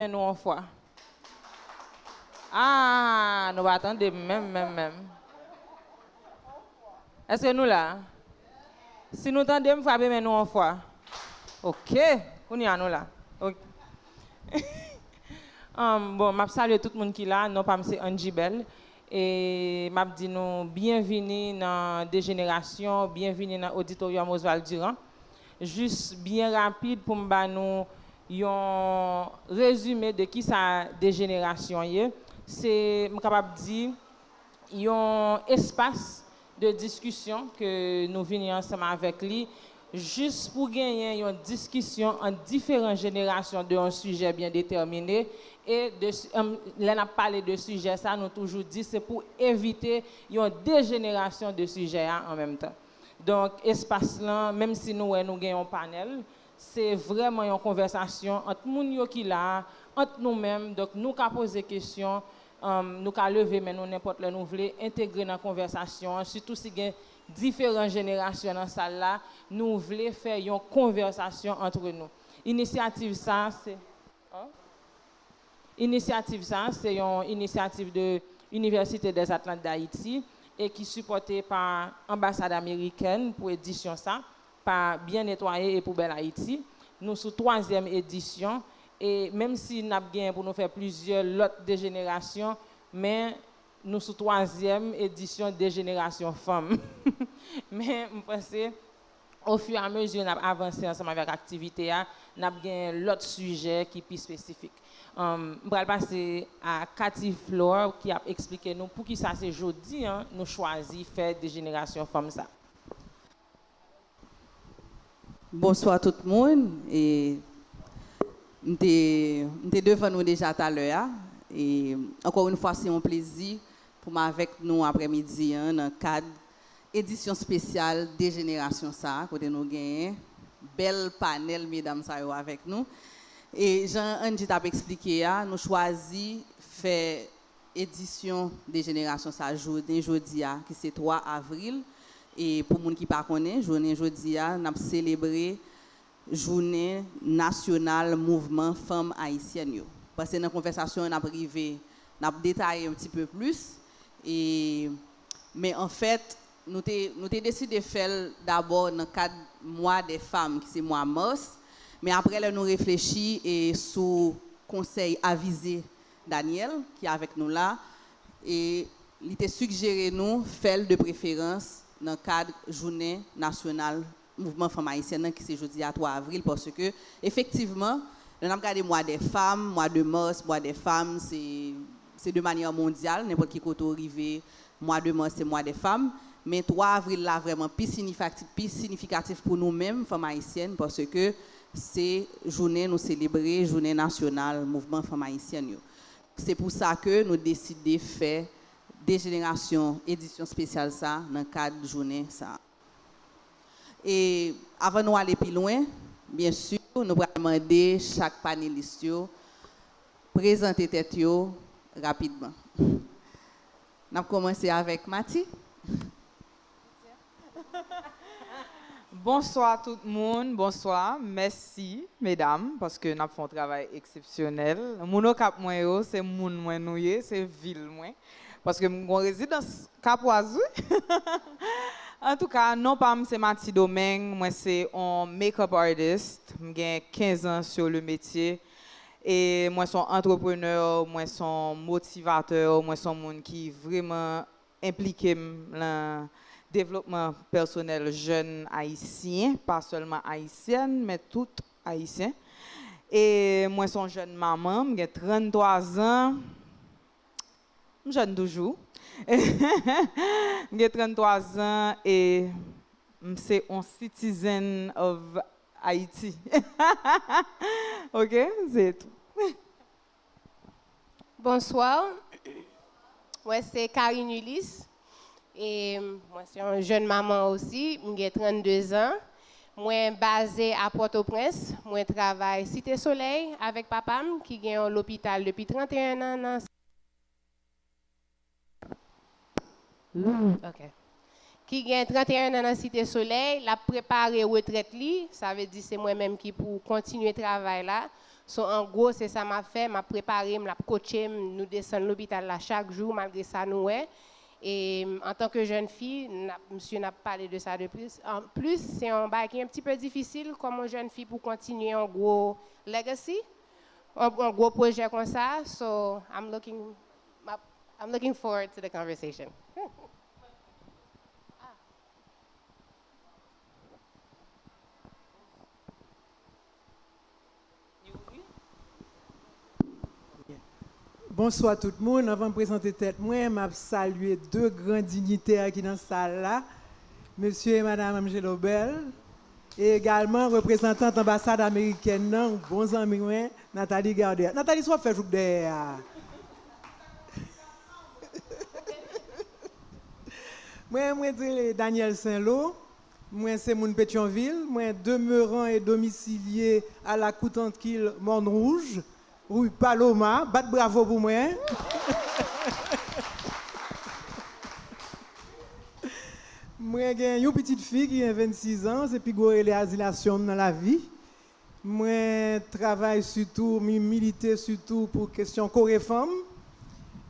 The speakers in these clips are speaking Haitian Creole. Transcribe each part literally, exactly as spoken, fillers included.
men nou yon fwa. Ah, nou pa tande m menm, menm, menm. Èske nou la? Si nou tande m, frape men nou yon fwa. Ok, kounye a nou la. Ok. Um, bon, m ap salye tout moun ki la. Non pa m se Angie Bell. E m ap di nou byenvini nan Dejenerasyon, byenvini nan Oditoryòm Oswald Durand. Jis byen rapid pou m ba nou yon rezime de kisa dejenerasyon ye. Se, m kapab di, yon espas de diskisyon ke nou vini ansanm avèk li, jis pou genyen yon diskisyon ant diferan jenerasyon de yon sijè byen detèmine, e de, lè n ap pale de sijè sa, nou toujou di se pou evite yon dejenerasyon de sijè a an menm tan. Donk, espas lan, menm si nou wè nou gen yon panèl, se vrèman yon konvèsasyon ant moun yo ki la a, ant nou menm. Donk, nou ka poze kesyon, um, nou ka leve men nou nenpòt lè nou vle, entegre nan konvèsasyon an, sitou si gen diferan jenerasyon nan sal la, nou vle fè yon konvèsasyon antre nou. Inisyativ sa, se, oh. Inisyativ sa, se yon inisyativ de Université des Atlantes d'Haïti e ki sipòte pa anbasad amerikèn pou edisyon sa, pa Byen Netwaye e Poubèl Ayiti. Nou sou twazyèm edisyon e menm si n ap genyen pou nou fè plizyè lòt dejenerasyon, men nou sou twazyèm edisyon Dejenerasyon Fanm. Men m panse ofiramezi n ap avanse ansanm avèk aktivite a, n ap gen lòt sijè ki pi espesifik. Um, m pral pase a Cathy Flore ki ap eksplike nou poukisa se jodi a nou chwazi fè Dejenerasyon Fanm sa. Bonswa tout moun. E m te, m te devan nou deja talè a. E ankò yon fwa, se yon plezi pou m avèk nou aprèmidi an nan kad edisyon espesyal Dejenerasyon sa a, kote nou genyen bèl panèl medam sa yo avèk nou. E jan Angie t ap eksplike a, nou chwazi fè edisyon Dejenerasyon sa a jounen jodi a, ki se twa avril. E pou moun ki pa konnen, jounen jodi a, n ap selebre jounen nasyonal mouvman fanm ayisyèn yo. Paske nan konvèsasyon an, n ap rive, n ap detaye yon ti pe plis. E, men anfèt, nou te, nou te deside fè l dabò nan kad mwa dè fanm, ki se mwa mas. Men aprè, lè nou reflechi e sou konsèy avize Daniel, ki avèk nou la, e li te sigjere nou fè l de preferans nan kad jounen nasyonal mouvman fanm ayisyèn nan, ki se jodi a twa avril, paske efektivman, lè n ap gade mwa dè fanm, mwa de mas, mwa dè fanm, se, se de manyè mondyal, nenpòt ki kote w rive, mwa de mas se mwa dè fanm, men twa avril la vrèman pi sinifati-, pi siyifikatif pou nou menm, fanm ayisyèn, paske se jounen nou selebre, jounen nasyonal mouvman fanm ayisyèn yo. Se pou sa ke nou deside fè Dejenerasyon edisyon espesyal sa nan kad jounen sa. E avan nou ale pi lwen, byen si, nou pral mande chak panelis yo prezante tèt yo rapidman. N ap kòmanse avèk Mati. Bonswa tout moun, bonswa. Mèsi, medam, paske n ap fè yon travay eksepsyonèl. Moun Okap mwen yo, se moun mwen nou ye, se vil mwen. Paske m gon rezidans Kapwaz, wi. Antouka, non pa m se Mati Domeng, mwen se on makeup artist. M gen kenz an sur le métier. E mwen se on antreprenè, mwen se on motivatè, mwen se on moun ki vrèman enplike m nan devlopman pèsonèl jèn ayisyen, pa sèlman ayisyèn, men tout ayisyen. E mwen se on jèn manman, m gen tranntwa zan. M jèn toujou. M gen tranntwa zan e m se on citizen of Haiti. Ok, se tou. Bonswa. Mwen se Karine Ulysse. E mwen se yon jèn manman osi. M gen trannde zan. Mwen baze a Pòtoprens. Mwen travay Site Solèy avèk papa m ki gen yon lopital depi trannteyen an nan Ooh, ok. Ki gen trannteyen an nan Site Solèy, l ap prepare retrèt li, sa vle di se mwen menm ki pou kontinye travay la. So, an gwo, se sa m ap fè, m ap prepare m, l ap kotche m, nou desann lopital la chak jou, malgre sa nou wè. E, antanke jèn fi, n ap, m si n ap pale de sa de plis. An plis, se yon bagay ki un petit peu difisil kòm yon jèn fi pou kontinye yon gwo legacy, yon, yon gwo pwojè konsa. So, I'm looking, I'm looking forward to the conversation. Bonswa tout moun. Anvan m prezante tèt mwen, m ap salye de gran dinyitè ki nan sal la, mesye e madanm Angelo Bell, e egalman reprezantant anbasad amerikèn nan, yon bon zanmi mwen, Nathalie Gardère. Nathalie, sa w ap fè jouk dèyè a? Mwen, mwen rele Daniel Saint-Lô. Mwen se moun Petyonvil. Mwen demeran e domisilye à la Coutankille Morne Rouge, rue Paloma. Bat bravo pou mwen. Mwen gen yon pitit fi ki gen vennsis an, se pi gwo rele azilasyon m nan lavi. Mwen travay sitou, mi milite sitou pou kesyon kore fanm.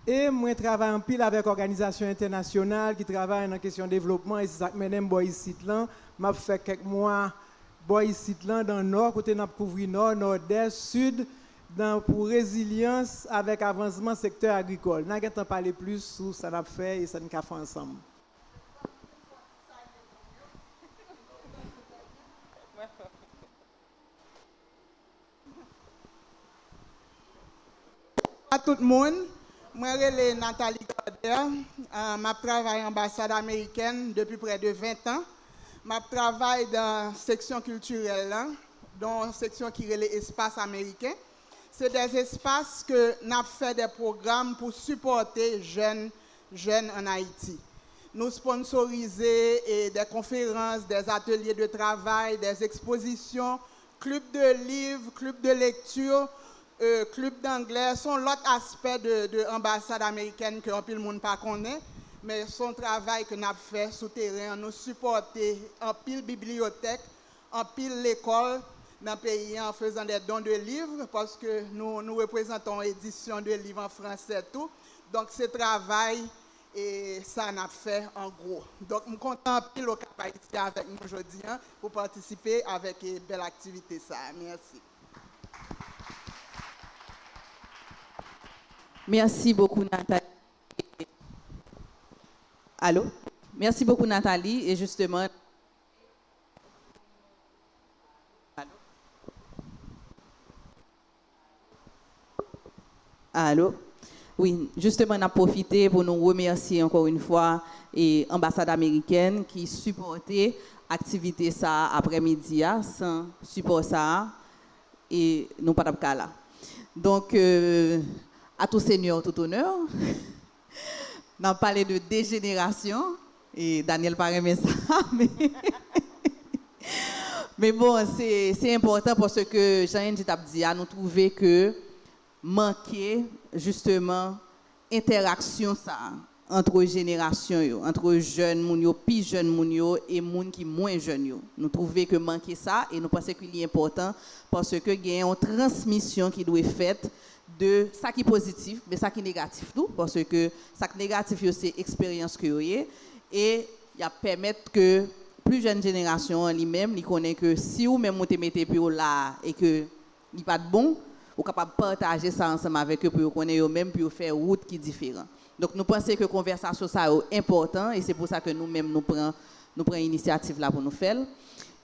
E mwen travay anpil avèk òganizasyon entènasyonal ki travay nan kesyon devlopman, e se sa k mennen m bò isit lan. M ap fè kèk mwa bò isit lan, dan Nò, kote n ap kouvri Nò, Nòdès, Sid, dan, pou rezilyans avèk avansman sektè agrikòl. N a gentan pale plis sou sa n ap fè e sa n ka fè ansanm. Bonswa tout moun. Mwen rele Nathalie Gardère. M ap travay anbasad amerikèn depi prè de ven tan. M ap travay dan seksyon kiltirèl lan, dan yon seksyon ki rele Espas Ameriken. Se de espas ke n ap fè de pwogram pou sipòte jèn, jèn ann Ayiti. Nou sponsorize e de konferans, de atelye de travay, de ekspozisyon, klib de liv, klib de lekti, e, klib danglè, se yon lòt aspè de, de anbasad amerikèn ke anpil moun pa konnen, men se yon travay ke n ap fè sou teren an. Nou sipòte anpil bibliyotèk, anpil lekòl nan peyi an an fezan de don de liv, paske nou, nou reprezante yon edisyon de liv an fransè tou. Donk, se travay e sa n ap fè an gwo. Donk, m kontan anpil Okap Ayiti avèk nou jodi an pou patisipe avèk e bèl aktivite sa a. Mèsi. Merci beaucoup, Nathalie. Allô? Merci beaucoup, Nathalie. Et justement, Alo? Wi, jisteman, n ap pwofite pou nou remèsye ankò yon fwa e anbasad amerikèn ki sipòte aktivite sa a aprèmidi a. San sipò sa a, e nou pa t ap ka la. Donk, euh, à tout seigneur, tout honneur. N ap pale de dejenerasyon. E Daniel pa renmen sa, men men bon, se se enpòtan paske jan Angie t ap di a, nou twouve ke manke jisteman entèraksyon sa a ant jenerasyon yo, ant jèn moun yo, pi jèn moun yo e moun ki mwen jèn yo. Nou twouve ke manke sa e nou panse ke li enpòtan paske gen yon transmisyon ki dwe fèt de sa ki pozitif, men sa ki negatif tou, paske sa k negatif yo se eksperyans ke yo ye, e y ap pèmèt ke pli jèn jenerasyon an li menm, li konnen ke si ou menm ou te mete pye w la a e ke li pa t bon, ou kapab pataje sa ansanm avèk yo pou yo konnen yo menm, pou yo fè wout ki diferan. Donk, nou panse ke konvèsasyon sa yo enpòtan, e se pou sa ke nou menm nou pran, nou pran inisyativ la pou nou fè l.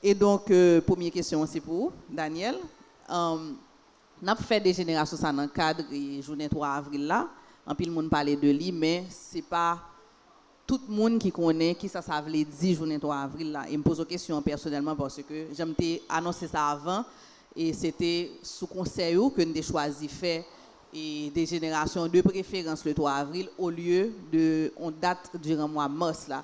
E donk, euh, premye kesyon an se pou ou, Daniel. N ap fè dejenerasyon sa nan kad jounen twa avril la. Anpil moun pale de li, men se pa tout moun ki konnen kisa sa vle di jounen twa avril la. E m poze w kesyon an pèsonèlman paske jan m te anonse sa avan, e se te sou konsèy ou ke n te chwazi fè e dejenerasyon de preferans le twa avril olye de yon dat diran mwa mas la.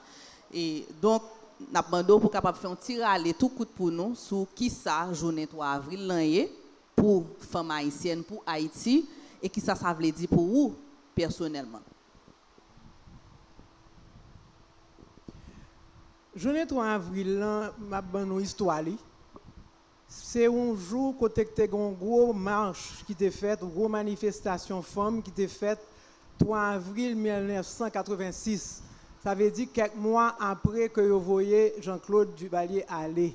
E donk, n ap mande w pou w kapab fè yon ti rale tou kout pou nou sou kisa jounen twa avril lan ye, pou fanm ayisyèn, pou Ayiti, e kisa sa vle di pou ou pèsonèlman? Jounen twa avril lan, m ap ban nou istwa li. Se yon jou kote k te gen yon gwo mach ki te fèt, yon gwo manifestasyon fanm ki te fèt twa avril mil nèf san katrevensis. Sa vle di kèk mwa apre ke yo voye Jean Claude Duvalier ale.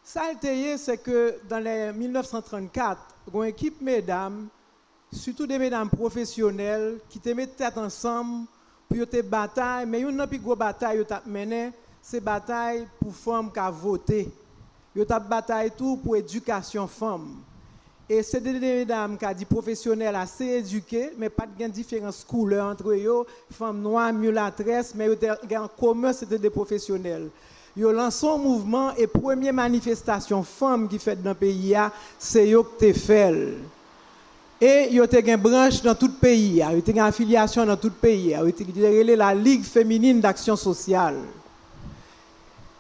Sa l te ye, se ke dan lè mil nèf san trannkat, gen yon ekip medam, sitou de medam pwofesyonèl, ki te met tèt ansanm pou yo te batay, men youn nan pi gwo batay yo t ap mennen, se batay pou fanm ka vote. Yo t ap batay tou pou edikasyon fanm. E se te de medam, ka di, pwofesyonèl ase edike, men pa t gen diferans koulè antre yo, fanm nwa, milatrès, men yo te gen an komen, se te de pwofesyonèl. Yo lanse yon mouvman, e premye manifestasyon fanm ki fèt nan peyi a, se yo k te fè l. E yo te gen branch nan tout peyi a, yo te gen afilyasyon nan tout peyi a, yo te, yo te rele la Ligue Féminine d'Action Sociale.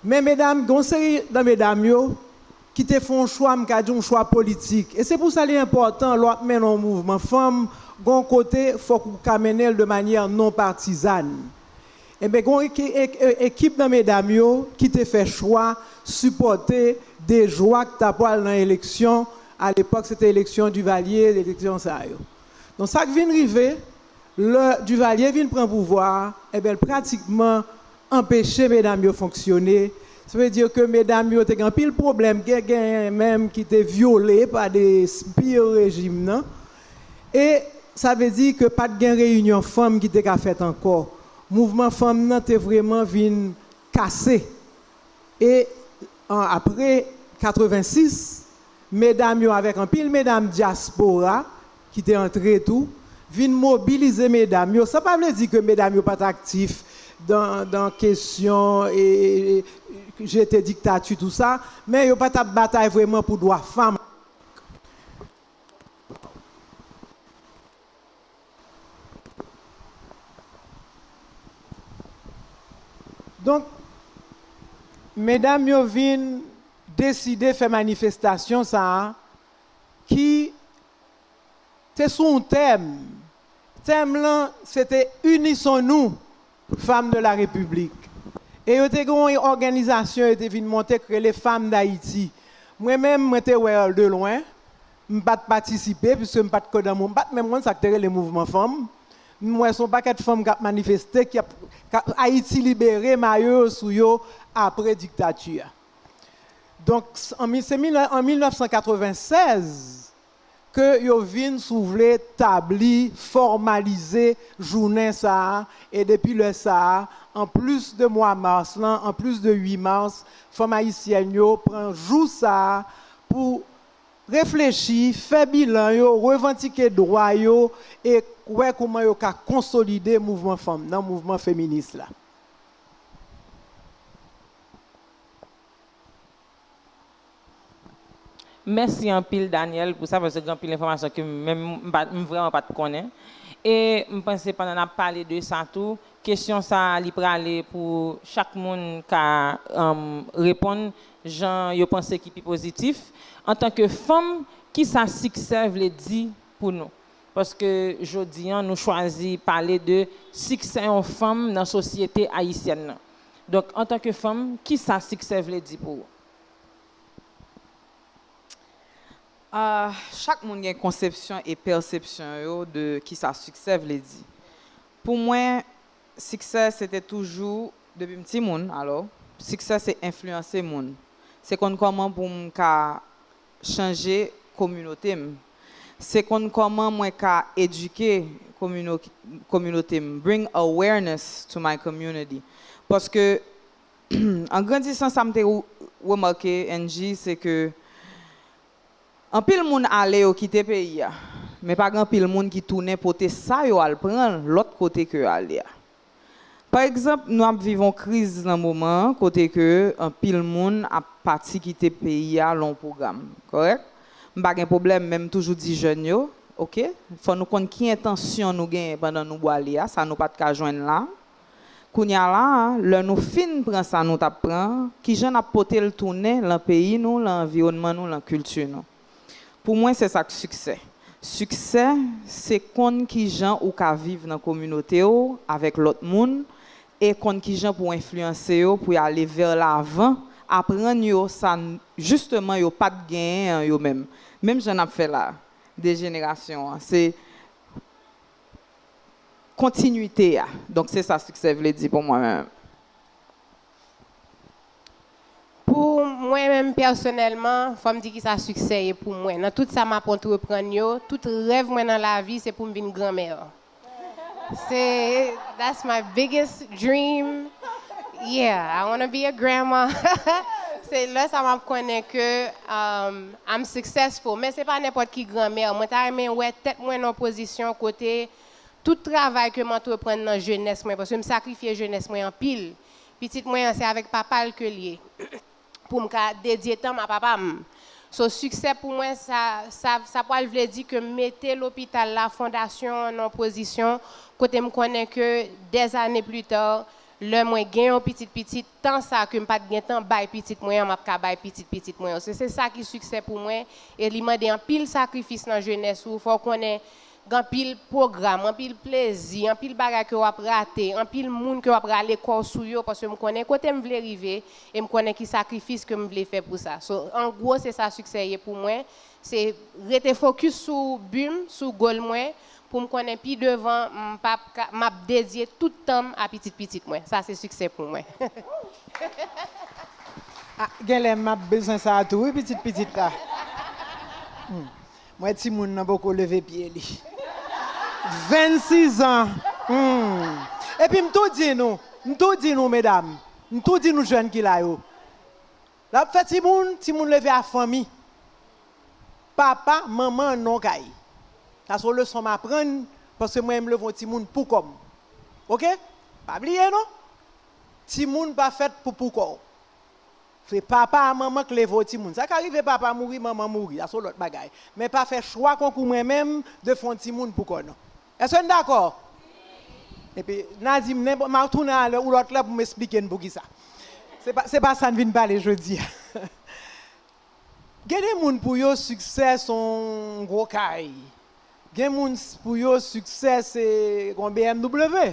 Men medam, gen yon seri nan medam yo ki te fè yon chwa, m ka di yon chwa politik. E se pou sa li enpòtan, lè w ap mennen yon mouvman fanm, gen yon kote, fòk ou ka mennen l de manyè non patizàn. Enben, gen yon eki-, ek-, e-, ekip nan medam yo ki te fè chwa sipòte de jwa k ta pral nan eleksyon. Alepòk, se te eleksyon Duvalier, eleksyon sa yo. Donk, sa k vin rive, lè Duvalier vin pran pouvwa a, enben, l pratikman anpeche medam yo fonksyone. Sa vle di ke medam yo te gen anpil pwoblèm, gen, gen menm ki te vyole pa de sbir rejim nan. E sa vle di ke pa t gen reyinyon fanm ki te ka fèt ankò. Mouvman fanm nan te vrèman vin kase. E, an, apre katrevensis, medam yo avèk anpil medam dyaspora ki te antre tou, vin mobilize medam yo. Sa pa vle di ke medam yo pa t aktif dan, dan kesyon, e, e, e, jete diktati, tou sa, men yo pa t ap batay vrèman pou dwa fanm. Donk, medam yo vin deside fè manifestasyon sa a ki te sou yon tèm. Tèm lan, se te Unissons-nous, Femmes de la République. E yo te gen yon òganizasyon yo te vin monte k rele Femmes d'Haïti. Mwen menm, mwen te wè l de lwen. M pa t patisipe, piske m pa t ko-, dan mou-, m pa t menm konn sa k te rele mouvman fanm. M wè se yon pakèt fanm k ap manifeste, k ap, k ap, Ayiti libere, mayo yo sou yo apre diktati a. Donk, s-, an mil, se mil, an mil nèf san katrevennsèz ke yo vin, si w vle, tabli, fòmalize jounen sa a. E depi lè sa a, anplis de mwa mas lan, anplis de uit mas, fanm ayisyèn yo pran jou sa a pou reflechi, fè bilan yo, revandike dwa yo e wè kòman yo ka konsolide mouvman fanm nan, mouvman feminis la. Mèsi anpil, Daniel, pou sa, paske gen anpil enfòmasyon ke m menm m pa, m vrèman pa t konnen. E m panse pandan n ap pale de sa tou, kesyon sa a, li prale pou chak moun ka, um, reponn jan yo panse ki pi pozitif. Antanke fanm, kisa siksè vle di pou nou? Paske jodi a, nou chwazi pale de siksè yon fanm nan sosyete ayisyèn nan. Donk, antanke fanm, kisa siksè vle di pou ou? Ah, chak moun gen konsepsyon e pèsepsyon yo de kisa siksè vle di. Pou mwen, siksè se te toujou, depi m timoun, alò, siksè se enfliyanse moun. Se konn kòman pou m ka chanje kominote m. Se konn kòman mwen ka edike komino-, kominote m, bring awareness to my community. Paske, an grandisan, sa m te remake, Angie, se ke anpil moun ale, yo kite peyi a, men pa gen anpil moun ki tounen pote sa yo al pran lòt kote ke yo ale a. Pa egzanp, nou ap viv yon kriz nan moman an, kote ke anpil moun ap pati kite peyi a lè yon pwogram, kòrèk? M pa gen pwoblèm, men m toujou di jèn yo, oke, fò nou konn ki entansyon nou genyen pandan nou bwale a, sa nou pa t ka jwenn la. Kounye a la a, lè nou fin pran sa nou t ap pran an, kijan n ap pote l tounen lan peyi nou, lan anviwònman nou, lan kilti nou? Pou mwen, se sa k siksè. Siksè, se konn kijan ou ka viv nan kominote w avèk lòt moun e konn kijan pou w enfliyanse yo pou y ale vè lavan aprann yo sa n- jisteman yo pa t genyen an yo menm. Menm jan n ap fè la, de jenerasyon an. Se kontinite a. Donk, se sa siksè vle di pou mwen menm. Pou mwen menm pèsonèlman, fò m di ki sa siksè ye pou mwen. Nan tout sa m ap antreprann yo, tout rèv mwen nan lavi, se pou m vin granmè. Se, that's my biggest dream. Yeah, I wanna be a grandma. Se lè sa m ap konnen ke um, I'm successful. Men se pa nenpòt ki granmè. Mwen ta renmen wè tèt mwen nan pozisyon kote tout travay ke m antreprann nan jenès mwen, paske m sakrifye jenès mwen anpil. Pitit mwen an, se avèk papa l ke l ye. Pou m ka dedye tan m a papa m. So, siksè pou mwen, sa, sa, sa pral vle di ke m mete lopital la, fondasyon an nan pozisyon kote m konnen ke dèzane pli ta, lè mwen gen yon pitit pitit, tan sa ke m pa t gentan bay pitit mwen an, m ap ka bay pitit pitit mwen yo. Se, se sa ki siksè pou mwen, e li mande anpil sakrifis nan jenès ou, fò w konnen gen anpil pwogram, anpil plezi, anpil bagay ke w ap rate, anpil moun ke w ap rale kò w sou yo, paske m konnen kote m vle rive, e m konnen ki sakrifis ke m vle fè pou sa. So, an gwo, se sa siksè ye pou mwen. Se rete fokis sou bi m, sou goal mwen, pou m konnen pi devan, m p ap ka, m ap dedye tout tan m a pitit pitit mwen. Sa se siksè pou mwen. Ah, genlè m ap bezwen sa a tou wi pitit pitit la. Hmm. Mwen timoun nan poko leve pye li. Vennsis an. Hmm. Epi m tou di nou, m tou di nou medam, m tou di nou jèn ki la yo. L ap fè timoun, timoun leve a fanmi. Papa, manman, non kay. Sa se yon leson m aprann, paske mwen m leve yon timoun pou kò m. Oke? Pa bliye non. Timoun pa fèt pou pou kò w. Se papa a manman k leve w timoun. Sa ka rive papa mouri, manman mouri, sa se yon lòt bagay. Men pa fè chwa konkou mwen menm de fè yon timoun pou kò w non. Èske n dakò? Epi n a di m nenpòt, m a tounen alè ou lòt lè pou m esplike n poukisa. Se pa, se pa sa n vin pale jodi a. Gen de moun pou yo siksè se yon gwo kay. Gen moun s- pou yo siksè se yon B M W.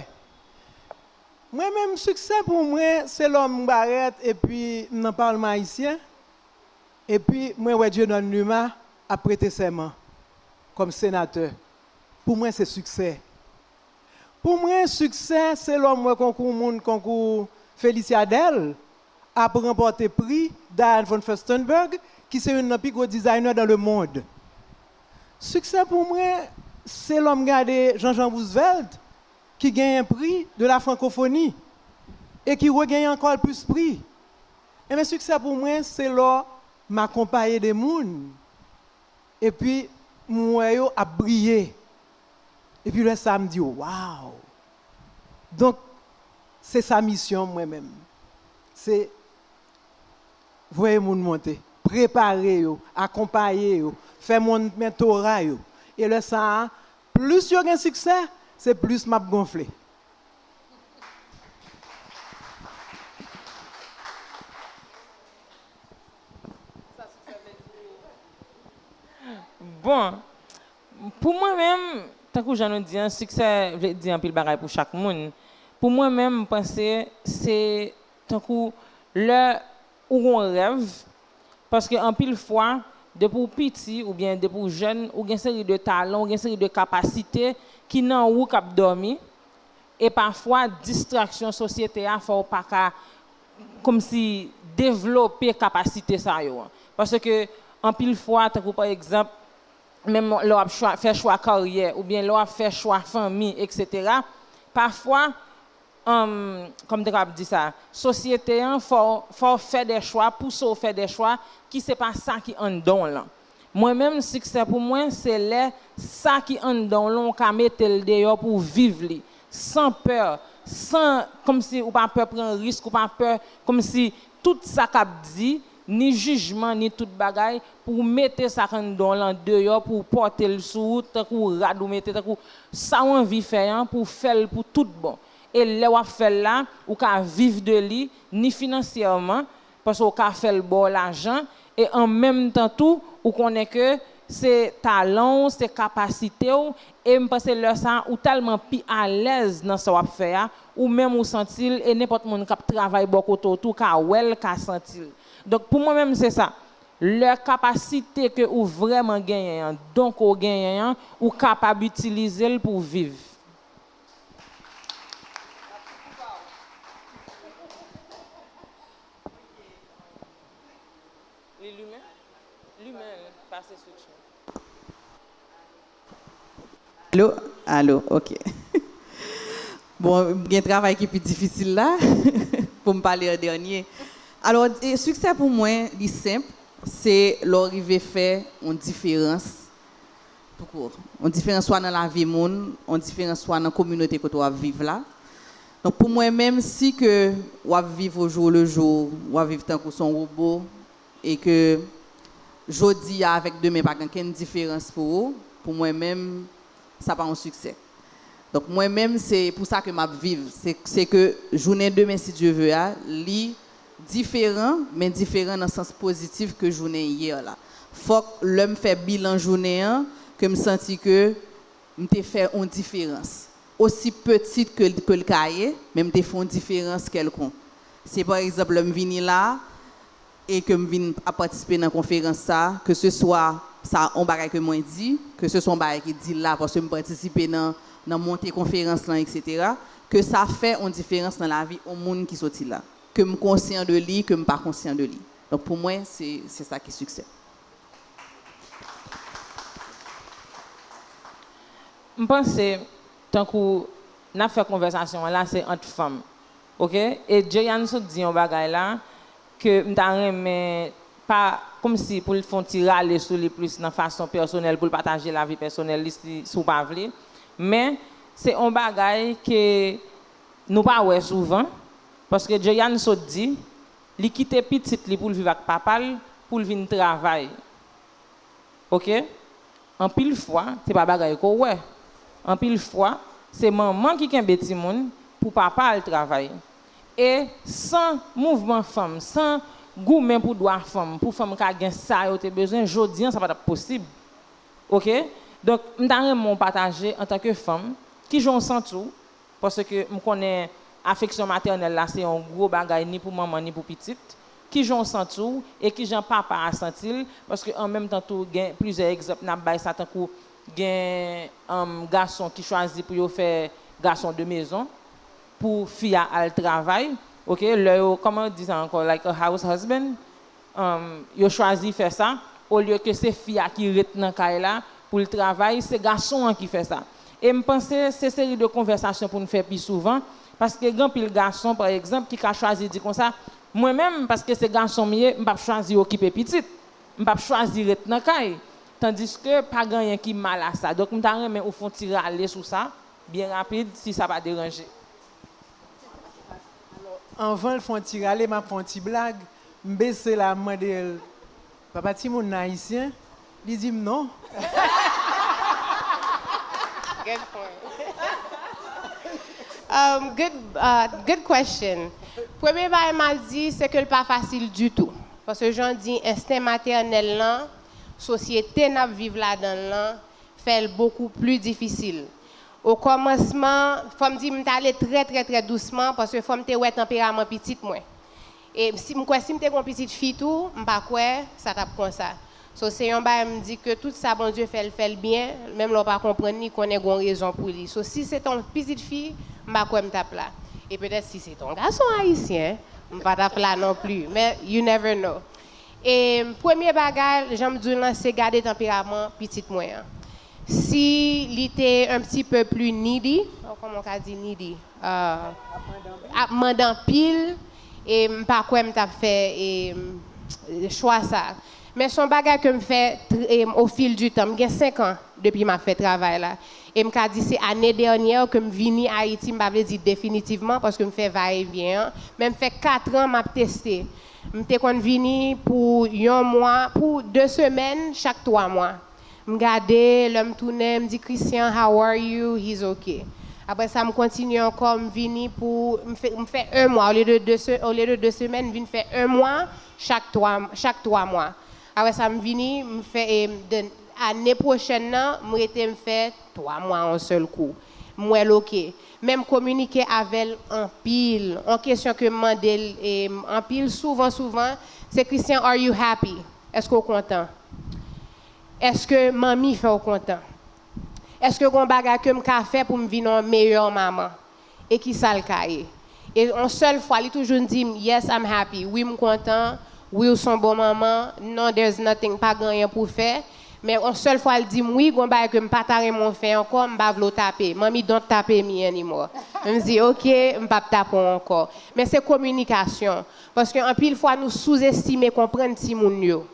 Mwen menm, siksè pou mwen, se lè m barèt epi m nan Palman Ayisyen, epi mwen wè Dieudonne Luma ap prete sèman kòm senatè. Pou mwen, se siksè. Pou mwen, siksè, se lè m wè konkou moun konkou Felicia Dell ap ranpòte pri Diane von Furstenberg, ki se youn nan pi gwo dizayner dans le monde. Siksè pou mwen, se lè m gade Jean Jean Roosevelt, ki genyen pri de la francophonie e ki regenyen ankò plis pri. Enben, siksè pou mwen, se lè m akonpaye de moun, epi m wè yo ap briye. Epi lè sa a, m di, waw! Donk, se sa misyon m, mwen menm. Se voye moun monte, prepare yo, akonpaye yo, fè moun mentora yo. E lè sa a, plis yo gen siksè, se plis m ap gonfle. Bon, pou mwen menm, tankou jan nou di an, siksè vle di anpil bagay pou chak moun. Pou mwen menm, m panse se tankou lè ou gon rèv, paske anpil fwa, depi w piti oubyen depi w jèn, ou gen seri de talan, ou gen seri de kapasite ki nan ou k ap dòmi, e pafwa distraksyon sosyete a fè w pa ka kòmsi devlope kapasite sa yo an. Paske anpil fwa, tankou pa egzanp, menm lè w ap chwa, fè chwa karyè, oubyen lè w ap fè chwa fanmi, eksetera, pafwa, um, kòm m te kapab di sa, sosyete an fè w, fè w fè de chwa, pouse w fè de chwa ki se pa sa ki anndan w lan. Mwen menm, siksè pou mwen, se lè sa ki anndan w lan, ou ka mete l deyò pou w viv li, san pè, san, kòmsi ou pa pè pran risk, ou pa pè, kòmsi tout sa k ap di, ni jijman, ni tout bagay, pou w mete sa k anndan w lan deyò, pou w pòte l sou ou, tankou rad ou mete, tankou sa w anvi fè an, pou w fè l pou tout bon. E lè w ap fè l la, ou ka viv de li, ni finansyèman, paske w ka fè l ba w lajan, e an menm tan tou, ou konnen ke se talan w, se kapasite w, e m panse lè sa a, ou tèlman pi alèz nan sa w ap fè a, ou menm ou santi l, e nenpòt moun k ap travay bò kote w tou ka wè l, ka santi l. Donk, pou mwen menm, se sa. Lè kapasite ke ou vrèman genyen an, don ke w genyen an, ou kapab itilize l pou w viv. Li limen? Limen l, pase switch la. Alo? Alo, ok. Bon, gen travay ki pi difisil la, pou m pale an dènye. Alò, e, siksè pou mwen, li senp, se lè w rive fè yon diferans, toukout. Yon diferans swa nan lavi moun, yon diferans swa nan kominote kote w ap viv la. Donk, pou mwen menm, si ke w ap viv au jour le jour, w ap viv tankou se yon wobo, e ke jodi a avèk demen pa gen kenn diferans pou ou, pou mwen menm, sa pa yon siksè. Donk, mwen menm, se pou sa ke m ap viv. Se, se ke jounen demen, si Dye ve a, li diferan, men diferan nan sans pozitif ke jounen yè la. Fòk lè m fè bilan jounen an, ke m santi ke m te fè yon diferans. Osi piti ke, ke l ka ye, men m te fè yon diferans kèlkonk. Se pa egzanp, lè m vini la, e ke m vin ap patisipe nan konferans sa, ke se swa sa yon bagay ke mwen di, ke se swa yon bagay ki di la, paske m patisipe nan, nan monte konferans lan, etsetera, ke sa fè yon diferans nan lavi yon moun ki soti la, ke m konsyan de li, ke m pa konsyan de li. Donk, pou mwen, se, se sa ki siksè. M panse, tankou n ap fè konvèsasyon an la, se ant fanm. Oke? E Jeyanne sot di yon bagay la, ke m ta renmen pa, kòmsi pou l fè yon ti rale sou li plis nan fason pèsonèl, pou l pataje lavi pèsonèl li si, si w pa vle. Men, se yon bagay ke nou pa wè souvan, paske Jeyanne sot di, li kite pitit li pou l viv ak papa l, pou l vin travay. Oke? Anpil fwa, se pa bagay ke w wè. Anpil fwa, se manman ki kenbe timoun pou papa al travay. E san mouvman fanm, san goumen pou dwa fanm, pou fanm ka gen sa yo te bezwen, jodi an, sa pa t ap posib. Oke? Donk, m ta renmen w pataje antanke fanm, kijan w santi w, paske m konnen afeksyon matènèl la se yon gwo bagay ni pou manman ni pou pitit. Kijan w santi w e kijan papa a santi l? Paske an menm tan tou, gen plizyè egzanp n ap bay sa, tankou gen, um, gason ki chwazi pou yo fè gason de mezon pou fi a al travay. Oke, lè yo, kòman yo di sa ankò? Like a house husband. Um, yo chwazi fè sa, olye ke se fi a ki ret nan kay la pou l travay, se gason an ki fè sa. E m panse se seri de konvèsasyon pou n fè pi souvan, paske gen anpil gason, pa egzanp, ki ka chwazi di konsa, mwen menm, paske se gason m ye, m p ap chwazi okipe pitit, m p ap chwazi ret nan kay. Tandiske pa gen anyen ki mal a sa. Donk, m ta renmen ou fè yon ti rale sou sa, byen rapid, si sa pa deranje. Anvan l fè yon ti rale, m ap fè yon ti blag. M bese la, m mande l, "Papa timoun nan ayisyen?" Li di m non. Good point. Um, good, uh, good question. Premye bagay m ap di, se ke l pa fasil ditou. Paske jan w di, ensten matènèl lan, sosyete n ap viv ladan l lan, fè l bokou pli difisil. O kòmansman, fò m di m t ale trè, trè, trè dousman, paske fò m te wè tanperaman pitit mwen. E si, m kwè si m te gen yon pitit fi tou, m pa kwè sa t ap konsa. So, se yon bagay m di ke tout sa Bondye fè, l fè l byen, menm lè w pa konprann li, konnen gen yon rezon pou li. So, si se t yon pitit fi, m pa kwè m t ap la. E petèt si se t yon gason ayisyen, m pa t ap la non pli. Men, you never know. E premye bagay, jan m di w lan, se gade tanperaman pitit mwen an. Si li te un petit peu plus needy, oh, kòman w ka di needy? Euh, ap mande anpil, e m pa kwè m t ap fè, e, chwa sa. Men se yon bagay ke m fè tr-, e, au fil du temps. M gen senk an depi m ap fè travay la. E m ka di se ane dènyè ke m vini Ayiti, m pa vle di definitivman, paske m fè va e vyen an, men m fè kat an m ap teste. M te konn vini pou yon mwa, pou de semèn chak twa mwa. M gade, lè m tounen, m di, "Christian, how are you?" "He's okay." Apre sa, m kontinye ankò, m vini pou, m fè, m fè yon mwa, olye de de se-, olye de de semèn, m vin fè yon mwa chak twa, chak twa mwa. Apre sa, m vini, m fè, e, de, ane pwochèn nan, m rete, m fè twa mwa yon sèl kou. M wè l oke. Men m kominike avè l anpil. Yon kesyon ke m mande l, e, anpil, souvan, souvan, Se Christian, are you happy? Èske w kontan? Èske manmi fè w kontan? Èske gon bagay ke m ka fè pou m vin yon meyè manman? E kisa l ka ye? E yon sèl fwa, li toujou di m, "Yes, I'm happy." Wi, m kontan. Wi, w s on bon manman. Non, there's nothing, pa gen anyen pou fè. Men yon sèl fwa, l di m, "Wi, gon bagay ke m pa ta renmen w fè ankò, m pa vle w tape. Manmi, don't tape me anymore." M di, "Ok, m p ap tape w ankò." Men se kominikasyon. Paske anpil fwa, nou souzestime konprann timoun yo.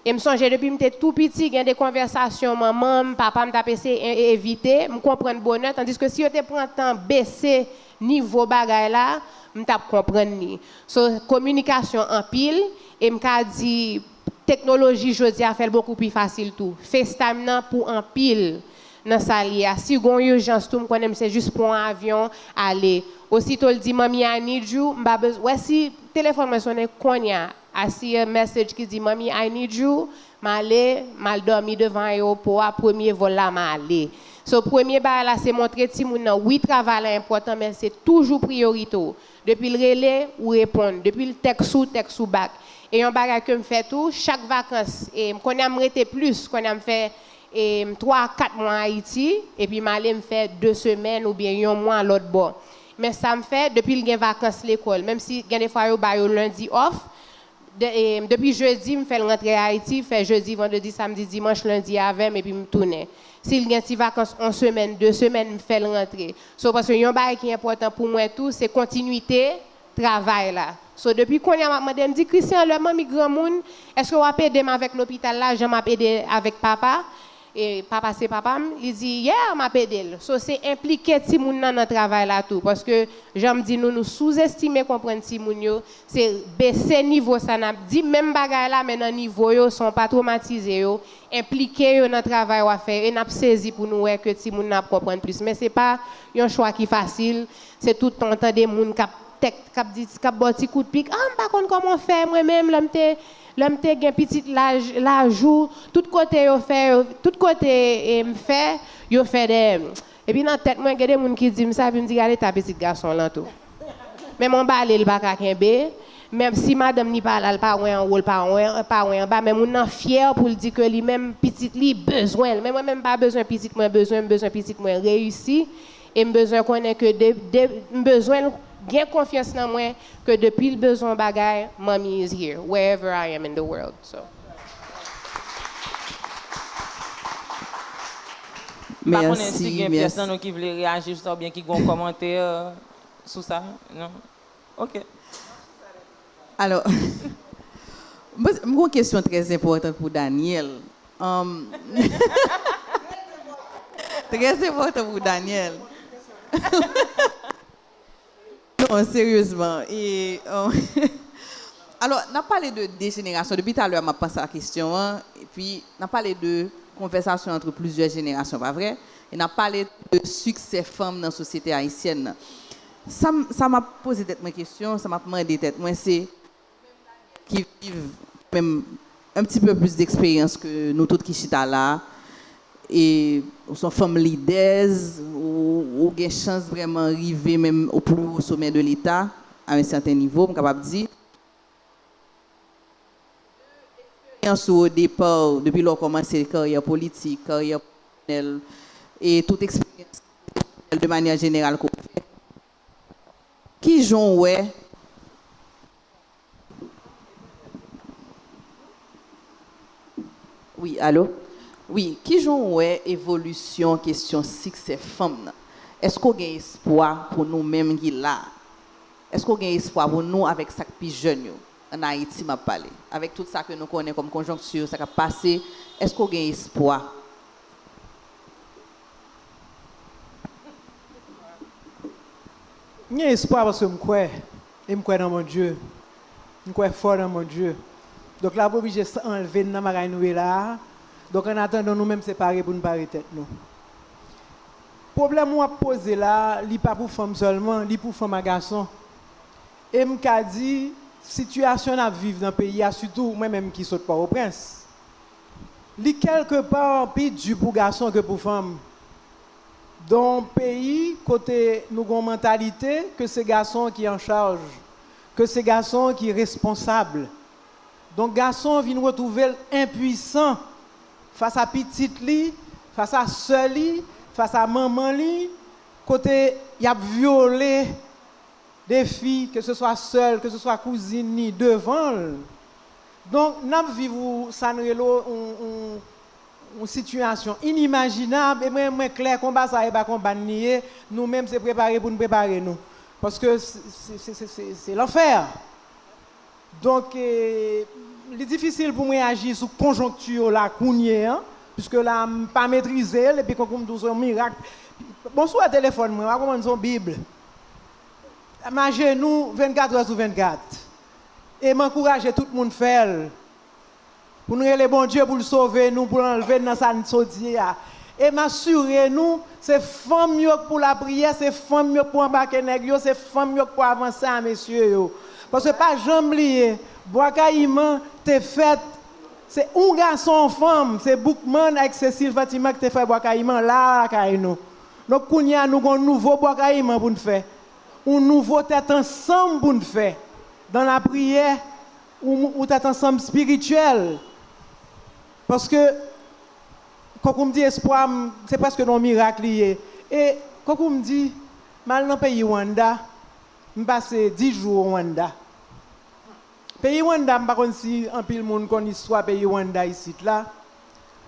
E m sonje depi m te tou piti, gen de konvèsasyon manman m, papa m t ap eseye e- e- evite, m konprann bonè, tandiske si yo te pran tan bese nivo bagay la, m t ap konprann li. So, kominikasyon anpil, e m ka di, teknoloji jodi a fè l bokou pi fasil tou. FaceTime nan pou anpil nan sa l ye a. Si gon ijans tou, m konnen m se jis pran yon avyon, ale. Osito l di, "Manmi, I need you," m pa bezwen, wè si telefòn mwen sonnen kounye a, I see a message ki di, "Manmi, I need you," m ale, m al dòmi devan ayewopò a, premye vòl la, m ale. So, premye bagay la, se montre timoun nan, wi, travay la enpòtan, men se toujou priyorite w. Depi l rele, ou reponn. Depi l tèks ou, tèks ou back. E yon bagay ke m fè tou, chak vakans, e m konnen m rete plis, konnen m fè e, m twa a kat mwa Ayiti, epi m ale m fè de semèn oubyen yon mwa lòt bò. Men sa m fè, depi l gen vakans lekòl, menm si gen de fwa yo ba yo lendi off, de, e, depi jedi, m fè l rantre Ayiti, fè jedi, vandredi, samdi, dimanch, lendi avè m, epi m tounen. Si l gen ti vakans yon semèn, de semèn, m fè l rantre. So, paske yon bagay ki enpòtan pou mwen tou, se kontinwite travay la. So, depi kounye a, m ap mande, m di, "Christian, lè manmi granmoun, èske w ap ede m avèk lopital la, jan m ap ede avèk papa?" E papa se papa m, li di, "Yeah, m ap ede l." So, se enplike timoun nan nan travay la tou, paske, jan m di nou, nou souzestime konprann timoun yo, se bese nivo sa n ap di, menm bagay la, men nan nivo yo, san w pa twomatize yo, enplike yo nan travay w ap fè yo, e n ap sezi pou nou wè ke timoun nan ap konprann plis. Men se pa yon chwa ki fasil, se tout tan w tande moun k ap tèk, k ap di, k ap ba w ti kout pik, "Ah, m pa konn kòman w fè, mwen menm, lè m te, lè m te gen pitit laj, laj ou, tout kote yo fè, yo, tout kote, e, m fè, yo fè dèyè m." Epi nan tèt mwen, gen de moun ki di m sa, epi m di, "Gade eta pitit gason w lan tou." Menm yon bale, l pa ka kenbe. Menm si madanm ni pa la, l pa wè anwo, l pa wè, pa wè anba, men moun nan fyè pou l di ke li menm, pitit li bezwen l. Men mwen menm, m pa bezwen pitit mwen bezwen, m bezwen pitit mwen reyisi. E m bezwen konnen ke de, de, m bezwen l gen konfyans nan mwen ke depi l bezwen yon bagay, Mommy is here, wherever I am in the world. So. M pa konnen si gen pyès nan nou ki vle reyaji sou sa oubyen ki gen yon kòmantè sou sa, non? Ok. Alò, m gen yon kesyon trè enpòtan pou Daniel. Um, trè enpòtan pou Daniel. Non, seryezman. E, um, alò, n ap pale de de jenerasyon. Depi talè a, m ap panse a kesyon an. Epi, n ap pale de konvèsasyon ant plizyè jenerasyon, pa vre? E n ap pale de siksè fanm nan sosyete ayisyèn nan. Sa m, sa m ap poze tèt mwen kesyon, sa m ap mande tèt mwen, se, ki viv menm un petit peu plus d'expérience ke nou tout ki chita la, e ou se yon fanm lidèz, ou, ou gen chans vrèman rive menm au plus haut sommet de l'État, à un certain niveau, m kapab di. Eksperyans ou o depa, depi lè w kòmanse karyè politik, karyè pwofesyonèl, e tout eksperyans pwofesyonèl de manyè jeneral ke w fè, kijan w wè Wi, alo? Wi, kijan w wè evolisyon kesyon siksè fanm nan? Èske w gen espwa pou nou menm ki la a? Èske w gen espwa pou nou avèk sa k pi jèn yo? Ann Ayiti, m ap pale. Avèk tout sa ke nou konnen kòm konjonkti, sa k ap pase, èske w gen espwa? M gen espwa paske m kwè, e m kwè nan Bondye. M kwè fò nan Bondye. Donk, l ap oblije anlve n nan bagay nou ye la a. Donk, annatandan, nou menm, se pare pou n pare tèt nou. Pwoblèm w ap poze la a, li pa pou fanm sèlman, li pou fanm ak gason. E m ka di, sitiyasyon n ap viv nan peyi a, sitou mwen menm ki sot Pòtoprens, li kèlkepa pi di pou gason ke pou fanm. Dans yon peyi kote nou gen yon mantalite ke se gason ki an chaj, ke se gason ki responsab. Donk, gason vin retwouve l enpwisan fas a pitit li, fas a sè li, fas a manman li, kote y ap vyole de fi, ke se swa sè l, ke se swa kouzin ni, devan l. Donk, n ap viv ou, sa n rele yon, yon, yon sitiyasyon inimajinab, e mwen, mwen klè, konba sa a, e pa konba n li ye, nou menm, se prepare pou n prepare nou. Paske se, se, se, se, se, se lanfè. Donk, e, li difisil pou mwen aji sou konjonkti yo la kounye a, piske la, m pa metrize l, epi kankou m di w se yon mirak. Bon, si w wè telefòn mwen, w a konprann se yon bib. M ajenou vennkat è sou vennkat. E m ankouraje tout moun fè l. Pou n rele Bondye pou l sove nou, pou l anlve n nan sa n soti a. E m asire nou, se fanm yo k pou lapriyè, se fanm yo k pou anbake nèg yo, se fanm yo k pou avanse a mesye yo. Paske pa janm bliye, Bwa Kayiman te fèt, se yon gason, yon fanm, se Boukman ak Cécile Fatiman ki te fè Bwa Kayiman la lakay nou. Donk, kounye a, nou gen yon nouvo Bwa Kayiman pou n fè. Yon nouvo tèt ansanm pou n fè. Dan lapriyè, ou, ou tèt ansanm espirityèl. Paske, kankou m di, espwa m, se prèske nan yon mirak li ye. E, kankou m di, m al nan peyi Rwanda, m pase dis jou o Rwanda. Peyi Rwanda, m pa konn si anpil moun konn istwa peyi Rwanda isit la.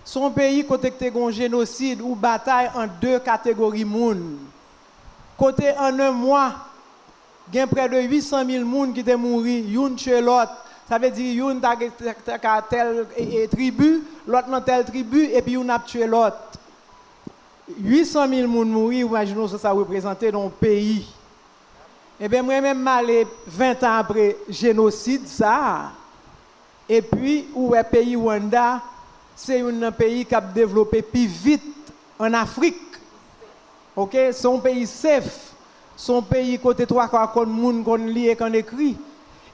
Se yon peyi kote k te gen yon jenosid ou batay ant de kategori moun. Kote an en mwa, gen prè de uit san mil moun ki te mouri, youn tye lòt. Sa vle di youn ta, ta, ta ka tèl, e, e, tribi, lòt nan tèl tribi, epi youn ap tye lòt. Uit san mil moun mouri, imajine w sa sa reprezante nan yon peyi. Ebyen, mwen menm, m ale ven tan apre jenosid sa a. Epi, ou wè peyi Rwanda, se youn nan peyi k ap devlope pi vit ann Afrik. Oke? Se yon peyi safe. Se yon peyi kote twa ka konn moun konn li e konn ekri.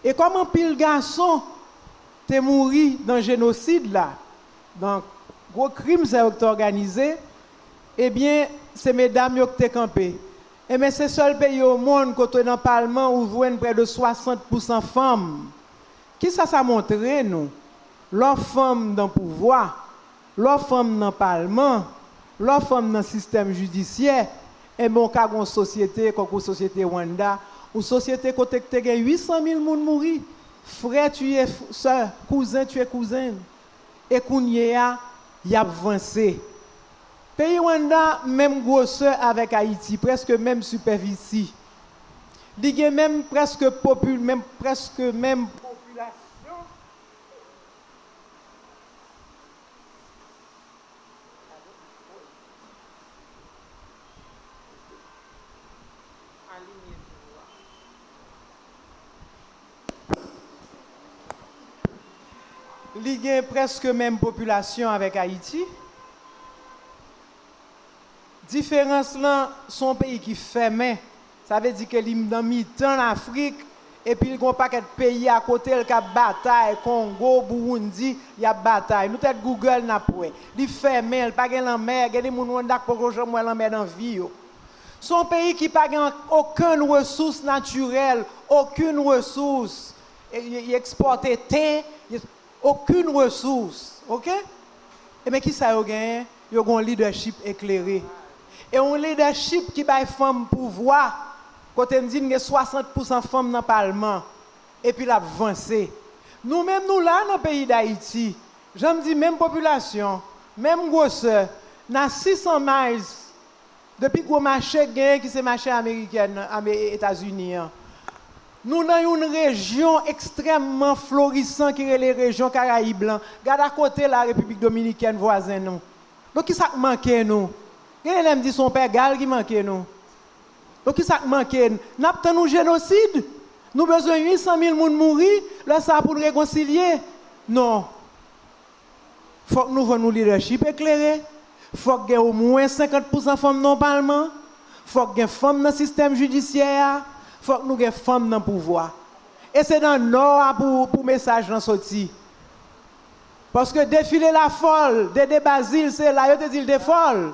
E kòm anpil gason te mouri nan jenosid la, nan gwo krim sa yo ki te òganize, ebyen, se medam yo ki te kanpe. Ebyen, se sèl peyi o monn kote nan palman ou jwenn prè de swasant pousan fanm. Kisa sa montre nou? Lè w fanm nan pouvwa, lè w fanm nan palman, lè w fanm nan sistèm jidisyè, enben, w ka gen yon sosyete, kankou sosyete Rwanda, yon sosyete kote k te gen uit san mil moun mouri, frè tiye f-, sè, kouzen tiye kouzen. E kounye a, y ap vanse. Peyi Rwanda menm gwosè avèk Ayiti, prèske menm sipèfisi. Li gen menm prèske popi-, menm, prèske menm popilasyon. Li gen prèske menm popilasyon avèk Ayiti. Diferans lan, se yon peyi ki fèmen. Sa vle di ke li nan mitan Lafrik, epi l gen yon pakèt peyi akote l k ap batay, Kongo, Burundi, y ap batay. Nou tèt Google, n ap wè. Li fèmen, l pa gen lanmè, gen de moun Rwanda k poko janm wè lanmè nan vi yo. Se yon peyi ki pa gen okenn resous natirèl, okenn resous. E, y, y ekspòte te, y, okenn resous, oke? Ebyen, kisa yo genyen? Yo gen yon lidèchip eklere. E yon lidèchip ki bay fanm pouvwa, kote n di n gen swasant pousan fanm nan palman, epi l ap vanse. Nou menm, nou la nan peyi Dayiti, jan m di, menm popilasyon, menm gwosè, n a sis san miles, de pi gwo mache k genyen ki se mache amerikèn, ame-, Etazini an. Nou nan yon rejyon ekstrèmman florisan ki rele rejyon Karayib lan. Gad akote la, Repiblik Dominikèn, vwazen nou. Donk, kisa k manke nou? Gen de lè m di se yon pè gal ki manke nou. Donk, kisa k manke n? N ap tann yon jenosid? Nou bezwen uit san mil moun mouri, lè sa a pou n rekonsilye? Non. Fòk nou jwenn yon lidèchip eklere. Fòk gen omwen senkant pousan fanm nan palman. Fòk gen fanm nan sistèm jidisyè a. Fòk nou gen fanm nan pouvwa. E se nan Nò a pou, pou mesaj lan soti. Paske Defile Lafòl, Dede Bazile, se la yo te di l te fòl.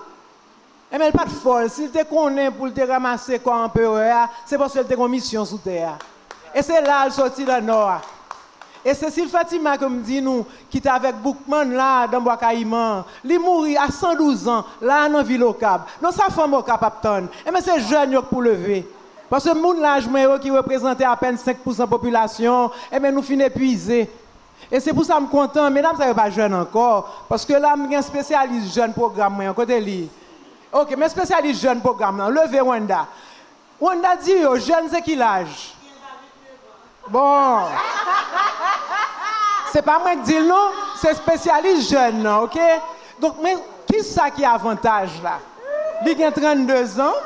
Ebyen, l pa t fòl. Si l te konnen pou l te ranmase kò anperè a, se paske l te gen yon misyon sou tè a. E se la l soti nan Nò a. E Cécile Fatima ke m di nou, ki te avèk Boukman la, nan Bwa Kayiman, li mouri a san douz an, la nan vil Okap. Non, sa fanm Okap ap tann. Enben, se jèn yo k pou leve. Paske moun laj mwen yo ki reprezante apèn senk pousan popilasyon, enben, nou fin epuize. E se pou sa m kontan, medam sa yo pa jèn ankò, paske la m gen espesyalis jèn pwogram mwen an, kote li? Oke, men espesyalis jèn pwogram lan, leve Wanda. Wanda di yo, jèn se ki laj? Bon. Se pa mwen k di l non, se espesyalis jèn nan, oke? Donk, men kisa ki avantaj la? Li gen trannde zan,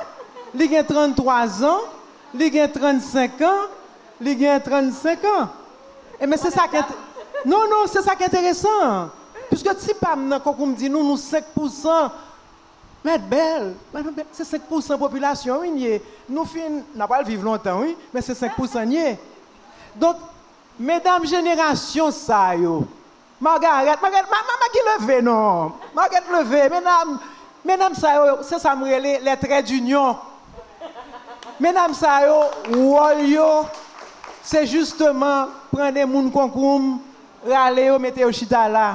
li gen tranntwa zan, li gen trannsenk an, li gen trannsenk an. Enben, se sa ki ent-, non, non, se sa ki enteresan. Piske ti pa m nan, kankou m di nou, nou senk pousan. Mèt Bèl, Madan Bèl, se senk pousan popilasyon, wi, n ye. Nou fin, n a pral viv lontan, wi, men se senk pousan n ye. Donk, medam jenerasyon sa yo, Margaret, Margaret, ma, ma, ma ki leve non. Margaret leve, medam, medam sa yo, se sa m rele les traits d'union. Medam sa yo, wòl yo, se jisteman pran de moun konkou m, rale yo, mete yo chita la.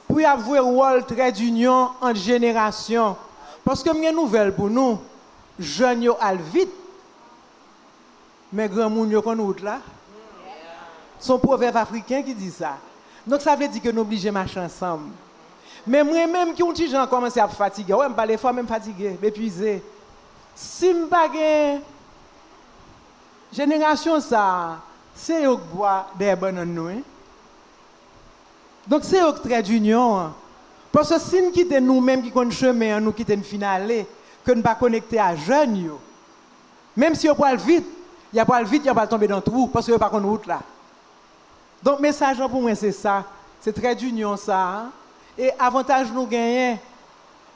Pou y ap jwe wòl traits d'union ant jenerasyon. Paske m gen nouvèl pou nou, jèn yo al vit, men granmoun yo konn wout la. Se yon pwovèb afriken ki di sa. Donk, sa vle di ke nou oblije mache ansanm. Men mwen menm ki yon ti jan kòmanse ap fatige, w wè m pale fò, men m fatige, m epuize. Si m pa gen jenerasyon sa a, se yo k bwa dèyè bannann nou, wi. Donk, se yo k traits d'union an. Paske si n kite nou menm ki konn chemen an, nou kite n fin ale, ke n pa konekte a jèn yo, menm si yo pral vit, y a pral vit, y a pral tonbe nan twou, paske yo pa konn wout la. Donk, mesaj lan pou mwen se sa, se traits d'union sa a, e avantaj nou genyen,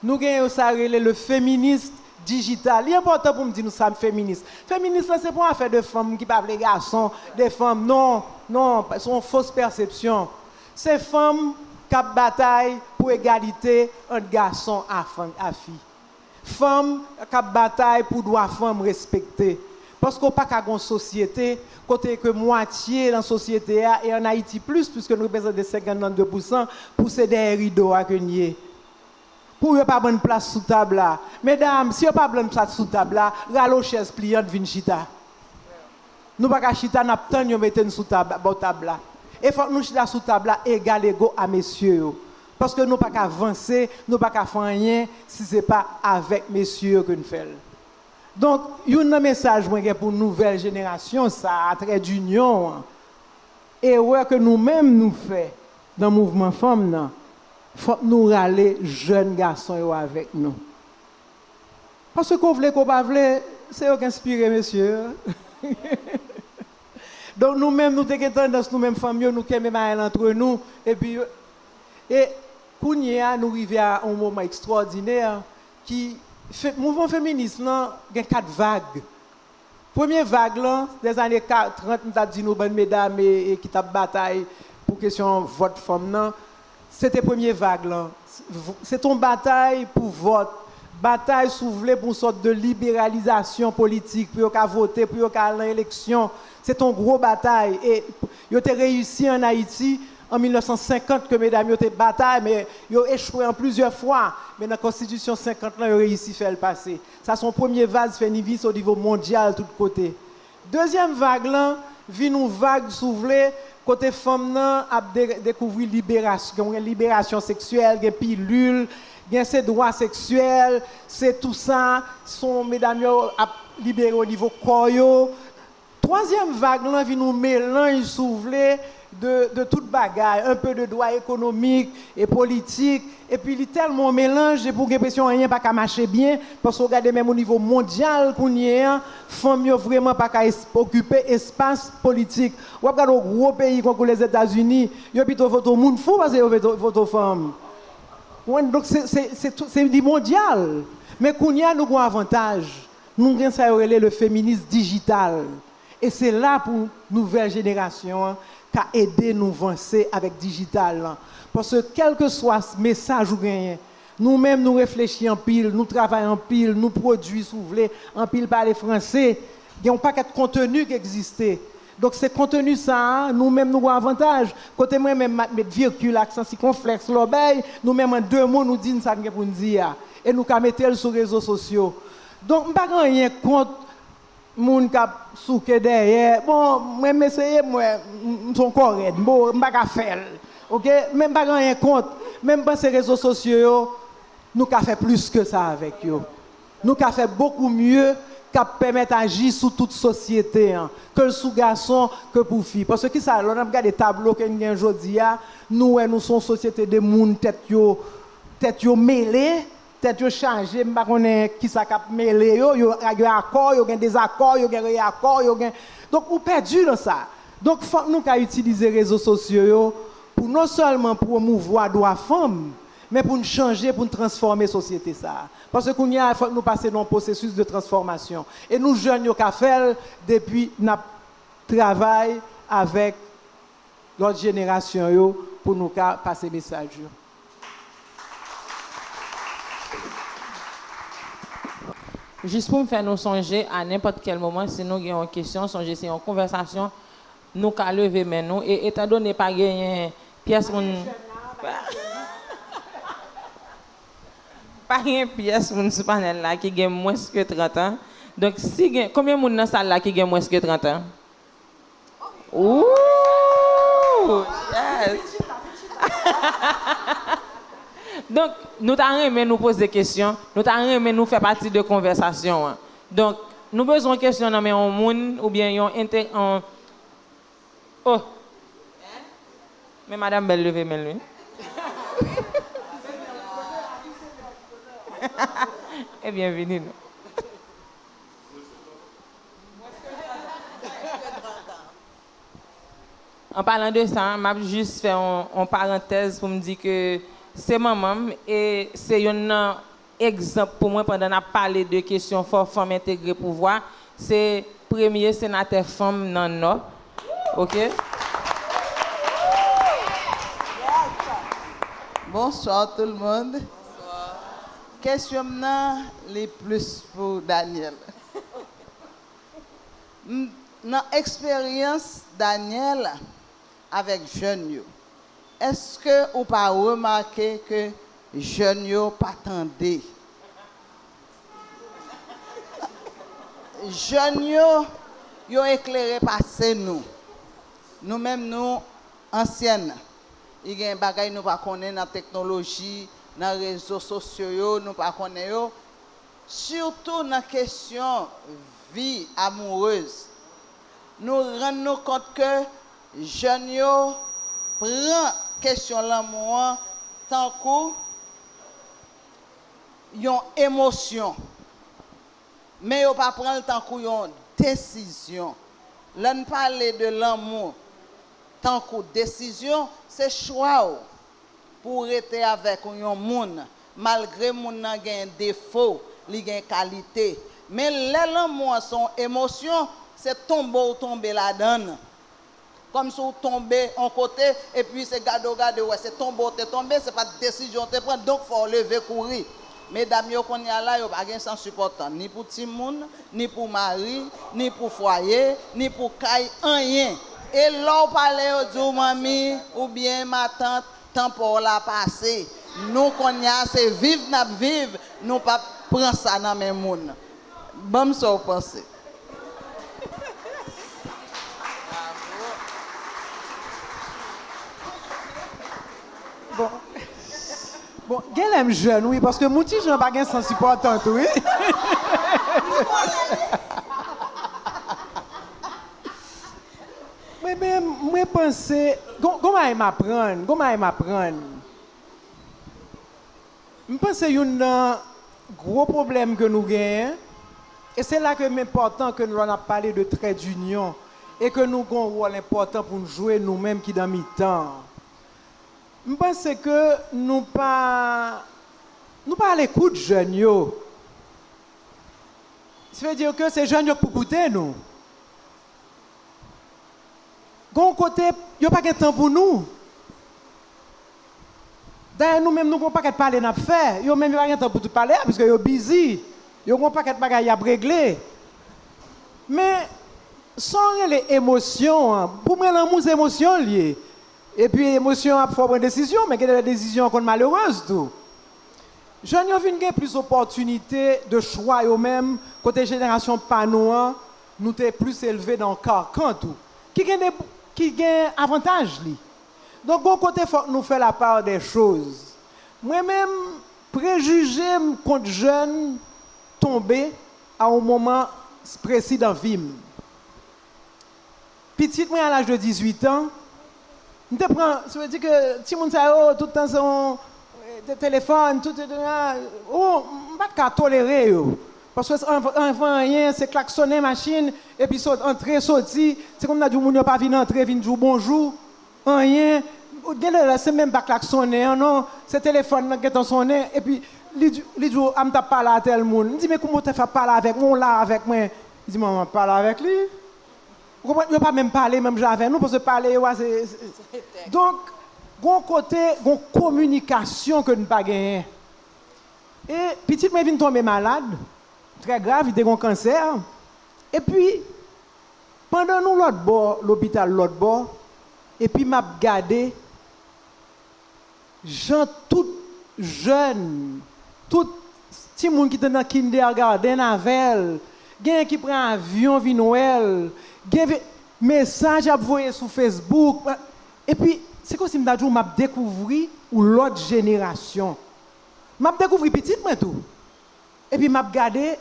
nou genyen sa rele le féminisme digital. Li enpòtan pou m di nou sa, m feminis. Feminis lan se pa yon afè de fanm ki pa vle gason, de fanm, non, non, se yon fos pèsepsyon. Se fanm k ap batay pou egalite ant gason a fanm, a fi. Fanm k ap batay pou dwa fanm respekte. Paske w pa ka gen yon sosyete kote ke mwatye nan sosyete a, e ann Ayiti plis, piske nou reprezante senkannde pousan, pou se dèyè rido a ke n ye. Pou yo pa ban n plas sou tab la. Medam, si yo pa ban n plas sou tab la, rale w chèz plyant, vin chita. Nou pa ka chita, n ap tann yo mete n sou tab, bò tab la. E fòk nou chita sou tab la egal ego a mesye yo. Paske nou pa ka vanse, nou pa ka fè anyen si se pa avèk mesye yo ke n fè l. Donk, youn nan mesaj mwen gen pou nouvèl jenerasyon sa a, traits d'union an, erè ke nou menm nou fè nan mouvman fanm nan, fòk nou rale jèn gason yo avèk nou. Paske ke w vle, ke w pa vle, se yo k enspire mesye yo. Donk, nou menm, nou te gen tandans, nou menm fanm yo, nou kenbe bagay la antre nou, epi yo, e kounye a, nou rive a yon moman ekstwòdinè ki, fe-, mouvman feminis lan gen kat vag. Premye vag lan, dèzane ka-, trant, m ta di nou bann medam e, e ki t ap batay pou kesyon vòt fanm nan, se te premye vag lan. Se t on batay pou vòt, batay, si w vle, pou yon sòt de liberalizasyon politik, pou yo ka vote, pou yo ka al nan eleksyon. Se t on gwo batay. E yo te reyisi ann Ayiti an mil nèf san senkant ke medam yo te batay, men yo echwe an plizyè fwa. Men nan konstitisyon senkant lan, yo reyisi fè l pase. Sa se yon premye vag feminis o nivo mondyal tout kote. Dezyèm vag lan vin yon vag, si w vle, kote fanm nan ap de-, dekouvri liberasyon, gen liberasyon seksyèl, gen pilil, gen se dwa seksyèl, se tou sa, se medam yo ap libere o nivo kò yo. Twazyèm vag lan vin yon melanj, si w vle, de, de tout bagay, un peu de droit économique et politique, epi li tèlman yon melanj, epi w gen enpresyon anyen pa ka mache byen, paske w gade menm o nivo mondyal kounye a, fanm yo vrèman pa ka es-, okipe espas politik. W ap gade yon gwo peyi konkou Lèzetazini, yo pito vote yon moun fou pase yo vote, vote yon fanm. Ou konprann? Donk, se, se, se tou, se li mondyal. Men kounye a, nou gen yon avantaj. Nou gen sa yo rele le feminis dijital. E se la pou nouvèl jenerasyon an ka ede nou vanse avèk dijital lan. Paske kèlkeswa mesaj ou genyen, nou menm nou reflechi anpil, nou travay anpil, nou pwodui, si w vle, anpil pale franse, gen yon pakèt konteni ki egziste. Donk, se konteni sa a, nou menm nou gen avantaj. Kote mwen menm, m ap met vikil, aksan sikonflèks, lòbèy, nou menm an de mo, nou di n sa n gen pou n di a. E nou ka mete l sou rezo sosyo. Donk, m pa gen anyen kont moun k ap souke dèyè. Bon, mwen, m eseye, mwen, m, m se yon kò rèd. Bon, m pa ka fè l. Oke? Men m pa gen anyen kont. Men m panse rezo sosyo yo, nou ka fè plis ke sa avèk yo. Nou ka fè bokou mye k ap pèmèt aji sou tout sosyete an, ke l sou gason, ke pou fi. Paske kisa, lè n ap gade tablo ke n gen jodi a, nou wè nou se yon sosyete de moun tèt yo, tèt yo mele, tèt yo chaje, m pa konnen kisa k ap mele yo, yo gen akò, yo gen dezakò, yo gen reyakò, yo gen, donk, ou pèdi nan sa. Donk, fòk nou ka itilize rezo sosyo yo pou non sèlman pwomouvwa dwa fanm, men pou n chanje, pou n transfòme sosyete sa a. Paske kounye a, fòk nou pase nan yon pwosesis de transfòmasyon. E nou jèn yo ka fè l depi n ap travay avèk lòt jenerasyon yo pou nou ka pase mesaj yo. Jis pou m fè nou sonje, a nenpòt kèl moman, si nou gen yon kesyon, sonje se yon konvèsasyon, nou ka leve men nou. E etandone pa genyen pyès moun, pa gen pyès moun sou panèl la ki gen mwens ke trant an. Donk, si gen, konbyen moun nan sal la ki gen mwens ke trant an? Ooh, yes. Donk, nou ta renmen nou poze kesyon, nou ta renmen nou fè pati de konvèsasyon an. Donk, nou bezwen kesyon nan men yon moun oubyen yon ente-, yon, oh. Men madanm bèl leve men l, wi. Ebyen, vini non. An palan de sa, m ap jis fè yon, yon parantèz pou m di ke se manman m e se youn nan egzanp pou mwen pandan n ap pale de kesyon fò fanm entegre pouvwa. Se premye senatè fanm nan Nò. Oke? Bonsoir tout le monde. Kesyon m nan, li plis pou Daniel. M, nan eksperyans Daniel avèk jèn yo, èske ou pa remake ke jèn yo pa tande? Jèn yo, yo eklere pase nou. Nou menm, nou ansyèn. I gen bagay nou pa konnen nan teknoloji, nan rezo sosyo yo, nou pa konnen yo. Sitou nan kesyon vi amourez. Nou rann nou kont ke jèn yo pran kesyon lanmou an tankou yon emosyon. Men yo pa pran l tankou yon desizyon. Lè n pale de lanmou tankou desizyon, se chwa w pou w rete avèk yon moun, malgre moun nan gen defo, li gen kalite. Men lè lanmou an se yon emosyon, se tonbe w tonbe ladan l. Kòmsi w tonbe yon kote, epi se gade w gade w wè se tonbe w te tonbe, se pa t desizyon w te pran, donk fò w leve kouri. Medam yo kounye a la, yo pa gen sans sipòtan, ni pou timoun, ni pou mari, ni pou fwaye, ni pou kay, anyen. E lè w pale, yo di w manmi, oubyen matant, tan pa w la pase. Nou kounye a, se viv n ap viv, nou p ap pran sa nan men moun. Ban m sa w panse. Bon. Bon, genlè m jèn, wi, paske m yon ti jan pa gen sans enpòtan tou, wi. Mwen menm, mwen panse, gon, gon bagay m aprann, gon bagay m aprann. M panse youn nan gwo pwoblèm ke nou genyen, e se la ke m enpòtan ke lè n ap pale de trè dinyon, e ke nou gen yon wòl enpòtan pou n jwe nou menm ki nan mitan an. M panse ke nou pa, nou pa alekout jèn yo. Sa vle di ke se jèn yo k pou koute nou. Gon kote, yo pa gen tan pou nou. Dayè, nou menm, nou gon pakèt pale n ap fè. Yo menm, yo pa gen tan pou tout pale a, piske yo bizi. Yo gon pakèt bagay y ap regle. Men, Sa w rele emosyon an? Pou mwen, lanmou se emosyon l ye. Epi emosyon an ap fè w pran desizyon, men gen de lè desizyon an konn malerèz tou. Jèn yo vin gen plis opòtinite de chwa yo menm, kote jenerasyon pa nou an, nou te plis elve nan yon karkan tou. Ki gen de, ki gen avantaj li. Donk, gon kote fòk nou fè la part des choses. Mwen menm, prejije m kont jèn tonbe a yon moman presi nan vi m. Pitit mwen, a laj de dizuit an, m te pran, sa vle di ke timoun sa yo, tout tan se yon, eh, te-, telefòn, tout, tout, ah, oh, m pa t ka tolere yo. Paske anvan, anvan anyen, se klaksonnen machin, epi sot, antre, soti, se kòm nan di w moun yo pa vin antre, vin di w bonjou. Anyen. Gen de lè, se menm pa klaksonnen an, non. Se telefòn nan gentan sonnen, epi li di, li di w, "A, m t ap pale a tèl moun." M di, "Men kouman w te fè ap pale avèk mwen, w la avèk mwen?" Li di, "Mwen, m ap pale avèk li." Ou konprann? Yo pa menm pale menm jan avè nou, paske pale yo a, se, se, donk, gon kote, gon kominikasyon ke n pa genyen. E pitit mwen vin tonbe malad, trè grav, li te gon kansè. Epi, pandan nou lòt bò, lopital lòt bò, epi m ap gade jan tout jèn, tout timoun ki te nan kindergarten avè l, genyen ki pran avyon vin wè l, gen ve-, mesaj ap voye sou Facebook. Epi, se kòmsi m ta di w, m ap dekouvri yon lòt jenerasyon. M ap dekouvri pitit mwen tou. Epi m ap gade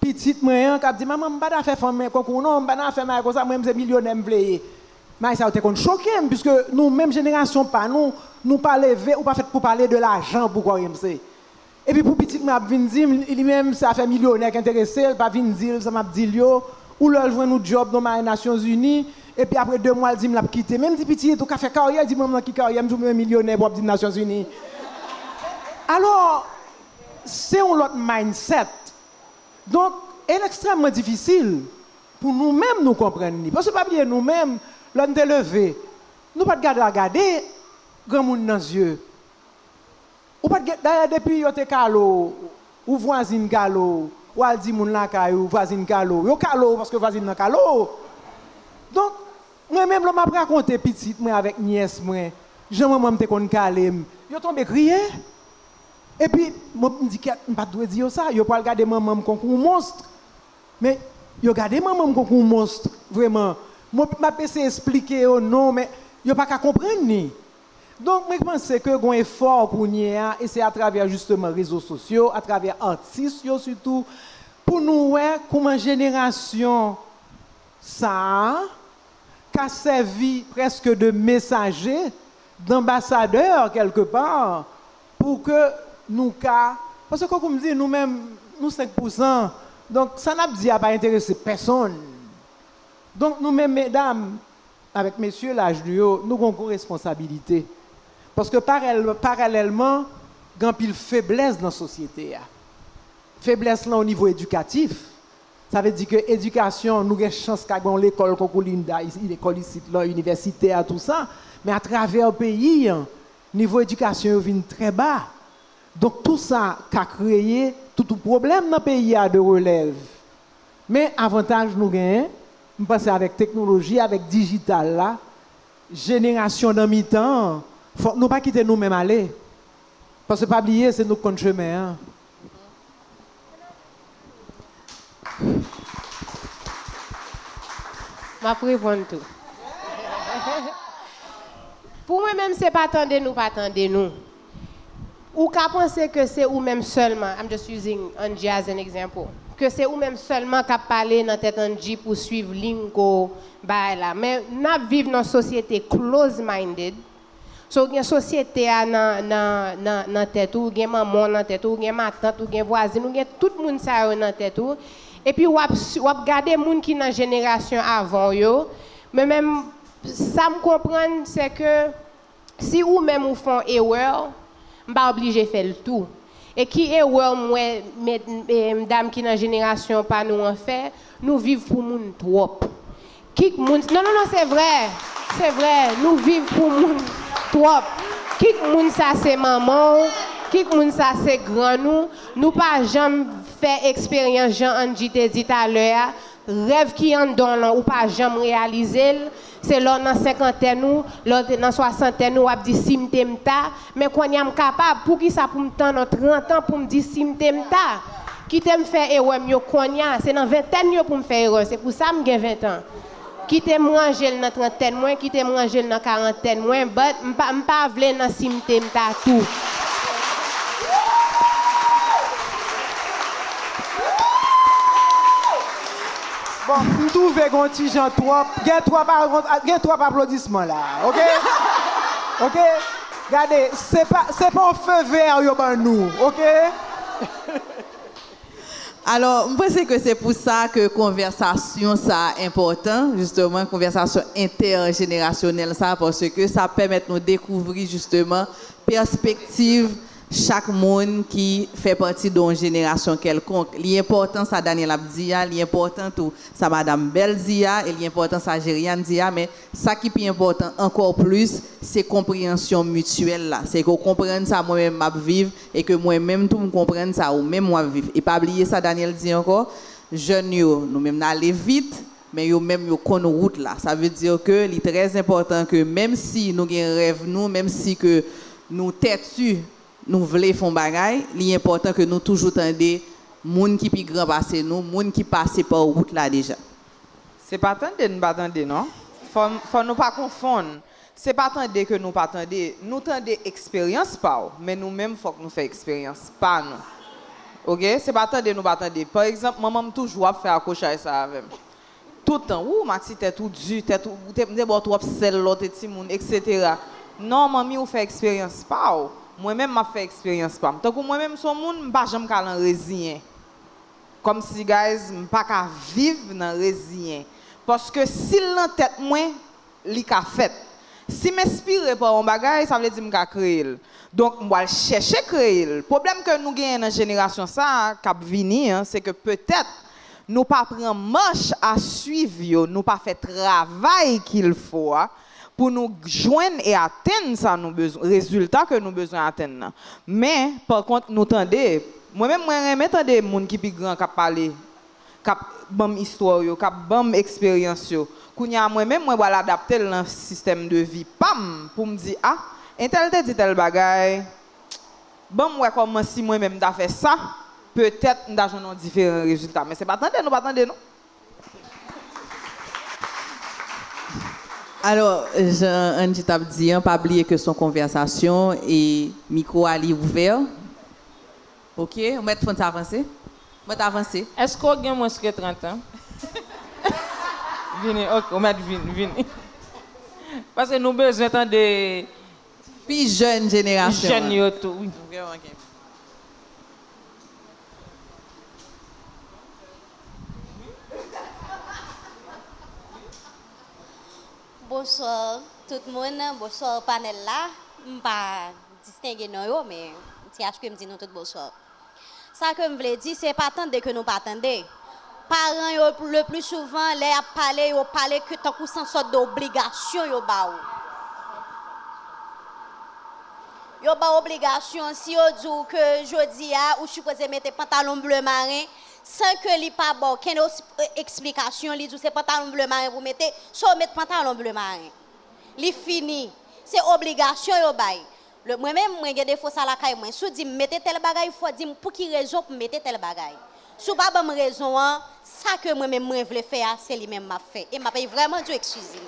pitit mwen an k ap di, "Manman, m pa nan afè fè konkou non, m pa nan afè bagay konsa, mwen, m se milyonè m vle ye." Bagay sa yo te konn choke m, piske nou menm jenerasyon pa nou, nou pa leve, ou pa fèt pou pale de lajan pou kò renmse. Epi pou pitit mwen ap vin di m, li menm, se afè milyonè k enterese l, pa vin di l sa m ap di l yo. Ou lè l jwenn yon djòb nan yon bagay Nasyonzini, epi apre de mwa, l di m l ap kite. Men m di, "Pitit, ou ka fè karyè?" L di, "Manman, ki karyè?" M di, "Ou menm milyonè pou w ap di m Nasyonzini." Alò, se yon lòt mindset. Donk, e ekstrèmman difisil pou nou menm nou konprann li. Paske pa bliye, nou menm, lè n te leve, nou pa t gade a gade granmoun nan zye. Ou pa t gen, dayè, depi yo te kale w, ou vwazin kale w, w al di moun lakay ou, vwazin kale w. Yo kale w paske vwazin nan kale w. Donk, mwen menm, lè m ap rakonte pitit mwen avèk nyès mwen, jan manman m te konn kale m, yo tonbe kriye. Epi, mwen, m di, "Kèt, m pa t dwe di yo sa, yo pral gade manman m konkou yon monst." Men, yo gade manman m konkou yon monst, vrèman. Mwen, m ap eseye esplike yo, non, men yo pa ka konprann li. Donk, mwen panse ke gon efò kounye a, e se atravè, jisteman, rezo sosyo, atravè atis yo sitou, pou nou wè kòman jenerasyon sa a ka sèvi prèske de mesaje, danbasadè, kèlkepa, pou ke nou ka, paske, kòm m di, nou menm, nou senk pousan. Donk, sa n ap di a pa enterese pèsonn. Donk, nou menm, medam, avèk mesye laj nou yo, nou gen yon gwo responsabilite. Paske parèl-, paralèlman, gen anpil feblès nan sosyete a. Feblès lan o nivo edikatif. Sa vle di ke edikasyon, nou gen chans ka gen yon lekòl konkou Linda, isi, lekòl isit lan, inivèsitè, tou sa. Men atravè peyi an, nivo edikasyon yo vin trè ba. Donk, tou sa ka kreye tout yon pwoblèm nan peyi a de relèv. Men avantaj nou genyen, m panse avèk teknoloji, avèk dijital la, jenerasyon nan mitan an, fòk nou pa kite nou menm ale. Paske pa bliye, se nou k konn chemen an. M ap reponn tou. Pou mwen menm, se pa tande nou pa tande nou. Ou ka panse ke se ou menm sèlman, I'm just using Angie as an example, ke se ou menm sèlman k ap pale nan tèt Angie pou swiv liy ko bagay la. Men n ap viv nan sosyete close-minded. So, ou gen sosyete a nan, nan, nan, nan tèt ou, ou gen manman w nan tèt ou, ou gen matant, ou gen vwazin, ou gen tout moun sa yo nan tèt ou. Epi w ap, w ap gade moun ki nan jenerasyon avan w yo. Men menm, sa m konprann, se ke si ou menm ou fè yon erè, m pa oblije fè l tou. E ki erè m wè mèt, e, medam ki nan jenerasyon pa nou an fè? Nou viv pou moun twòp. Kik moun, non, non, non, se vrè. Se vrè, nou viv pou moun twòp. Kik moun sa se manman w, kik moun sa se grann ou, nou pa janm fè eksperyans jan Angie te di talè a, Rèv ki anndan w lan, ou pa janm reyalize l. Se lè w nan senkantèn ou, lè w te nan swasantèn ou, w ap di, "Si m te m ta." Men kounye a m kapab, poukisa pou m tann nan trant an pou m di, "Si m te m ta"? Kite m fè erè m yo kounye a. Se nan ventèn yo pou m fè erè. Se pou sa m gen ven tan. Kite m ranje l nan trantèn mwen, kite m ranje l nan karantèn mwen, but m pa, m pa vle nan "Si m te m ta" tou. Bon, m twouve gon ti jan twòp, gen twòp, a- gen twòp aplodisman la, oke? Oke? Gade, se pa, se pa yon feu vert yo ban nou, oke? Alò, m panse ke se pou sa ke konvèsasyon sa a enpòtan, jisteman, konvèsasyon entèjenerasyonèl sa a, paske sa ap pèmèt nou dekouvri jisteman pèspektiv chak moun ki fè pati de yon jenerasyon kèlkonk. Li enpòtan sa Daniel ap di a, li enpòtan tou sa Madam Bell di a, e li enpòtan sa Jeriane di a, men sa ki pi enpòtan ankò plis, se konpreyansyon mityèl la. Se ke w konprann sa mwen menm m ap viv, e ke mwen menm tou m konprann sa ou menm w ap viv. E pa bliye sa Daniel di ankò, jèn yo, nou menm n ale vit, men yo menm yo konn wout la. Sa vle di ke li trè enpòtan ke menm si nou gen rèv nou, menm si ke nou tèti, nou vle fè yon bagay, li enpòtan ke nou toujou tande moun ki pi gran pase nou, moun ki pase pa wout la deja. Se pa tande n pa tande non. Fò, fò nou pa konfonn. Se pa tande ke nou pa tande. Nou tande eksperyans pa w, men nou menm fòk nou fè eksperyans pa nou. Oke? Se pa tande nou pa tande. Pa egzanp, manman m toujou ap fè akochay sa avè m. Tout tan, ou Mati, tèt ou di, tèt ou, ou te, m te ba w twòp sèl lè w te timoun, etsetera. Non, manmi, ou fè eksperyans pa w. Mwen menm, m ap fè eksperyans pa m. Tankou mwen menm, se yon moun, m pa janm ka nan reziyen. Kòmsi, guys, m pa ka viv nan reziyen. Paske si l nan tèt mwen, li ka fèt. Si m enspire pa yon bagay, sa vle di m ka kreye l. Donk, m pral chèche kreye l. Pwoblèm ke nou genyen nan jenerasyon sa a k ap vini an, se ke petèt nou pa pran mach a swiv yo, nou pa fè travay qu'il faut a pou nou jwenn e atenn sa nou bezwen, rezilta ke nou bezwen atenn nan. Men, pa kont, nou tande. Mwen menm, mwen renmen tande moun ki pi gran k ap pale, k ap ban m istwa yo, k ap ban m eksperyans yo. Kounye a, mwen menm, mwen pral adapte l nan sistèm de vi pa m pou m di, a, entèl te di tèl bagay, ban m wè kòman si mwen menm m ta fè sa, petèt m ta jwenn yon diferan rezilta. Men se pa tande nou pa tande non. Alò, jan Angie t ap di an, pa bliye ke se yon konvèsasyon e mikwo a li ouvè. Oke, ou mèt fè n avanse. Ou mèt avanse. Èske w gen mwens ke trant an? Vini, oke, ou mèt vin, vini. Paske nou bezwen tande pi jèn jenerasyon an. Jèn yo tou, wi. Vrèman gen. Bonswa tout moun, bonswa panèl la. M pa distenge non yo, men M T H P m di nou tout bonswa. Sa ke m vle di, se pa tande ke nou pa tande. Paran yo, le pli souvan, lè y ap pale, yo pale ke tankou se yon sòt de obligasyon yo ba ou. Yo ba w obligasyon, si yo di w ke jodi a, ou sipoze mete pantalon ble maren, san ke li pa ba w okenn os- e- eksplikasyon, li di w se pantalon ble maren pou w mete, so w met pantalon ble maren. Li fini. Se obligasyon yo bay. Le, mwen menm, mwen gen defo sa lakay mwen. Si w di m mete tèl bagay, fò w di m pou ki rezon pou m mete tèl bagay. Si w pa ban m rezon an, sa ke mwen menm mwen vle fè a, se li menm m ap fè. E m ap vrèman di w eskize m.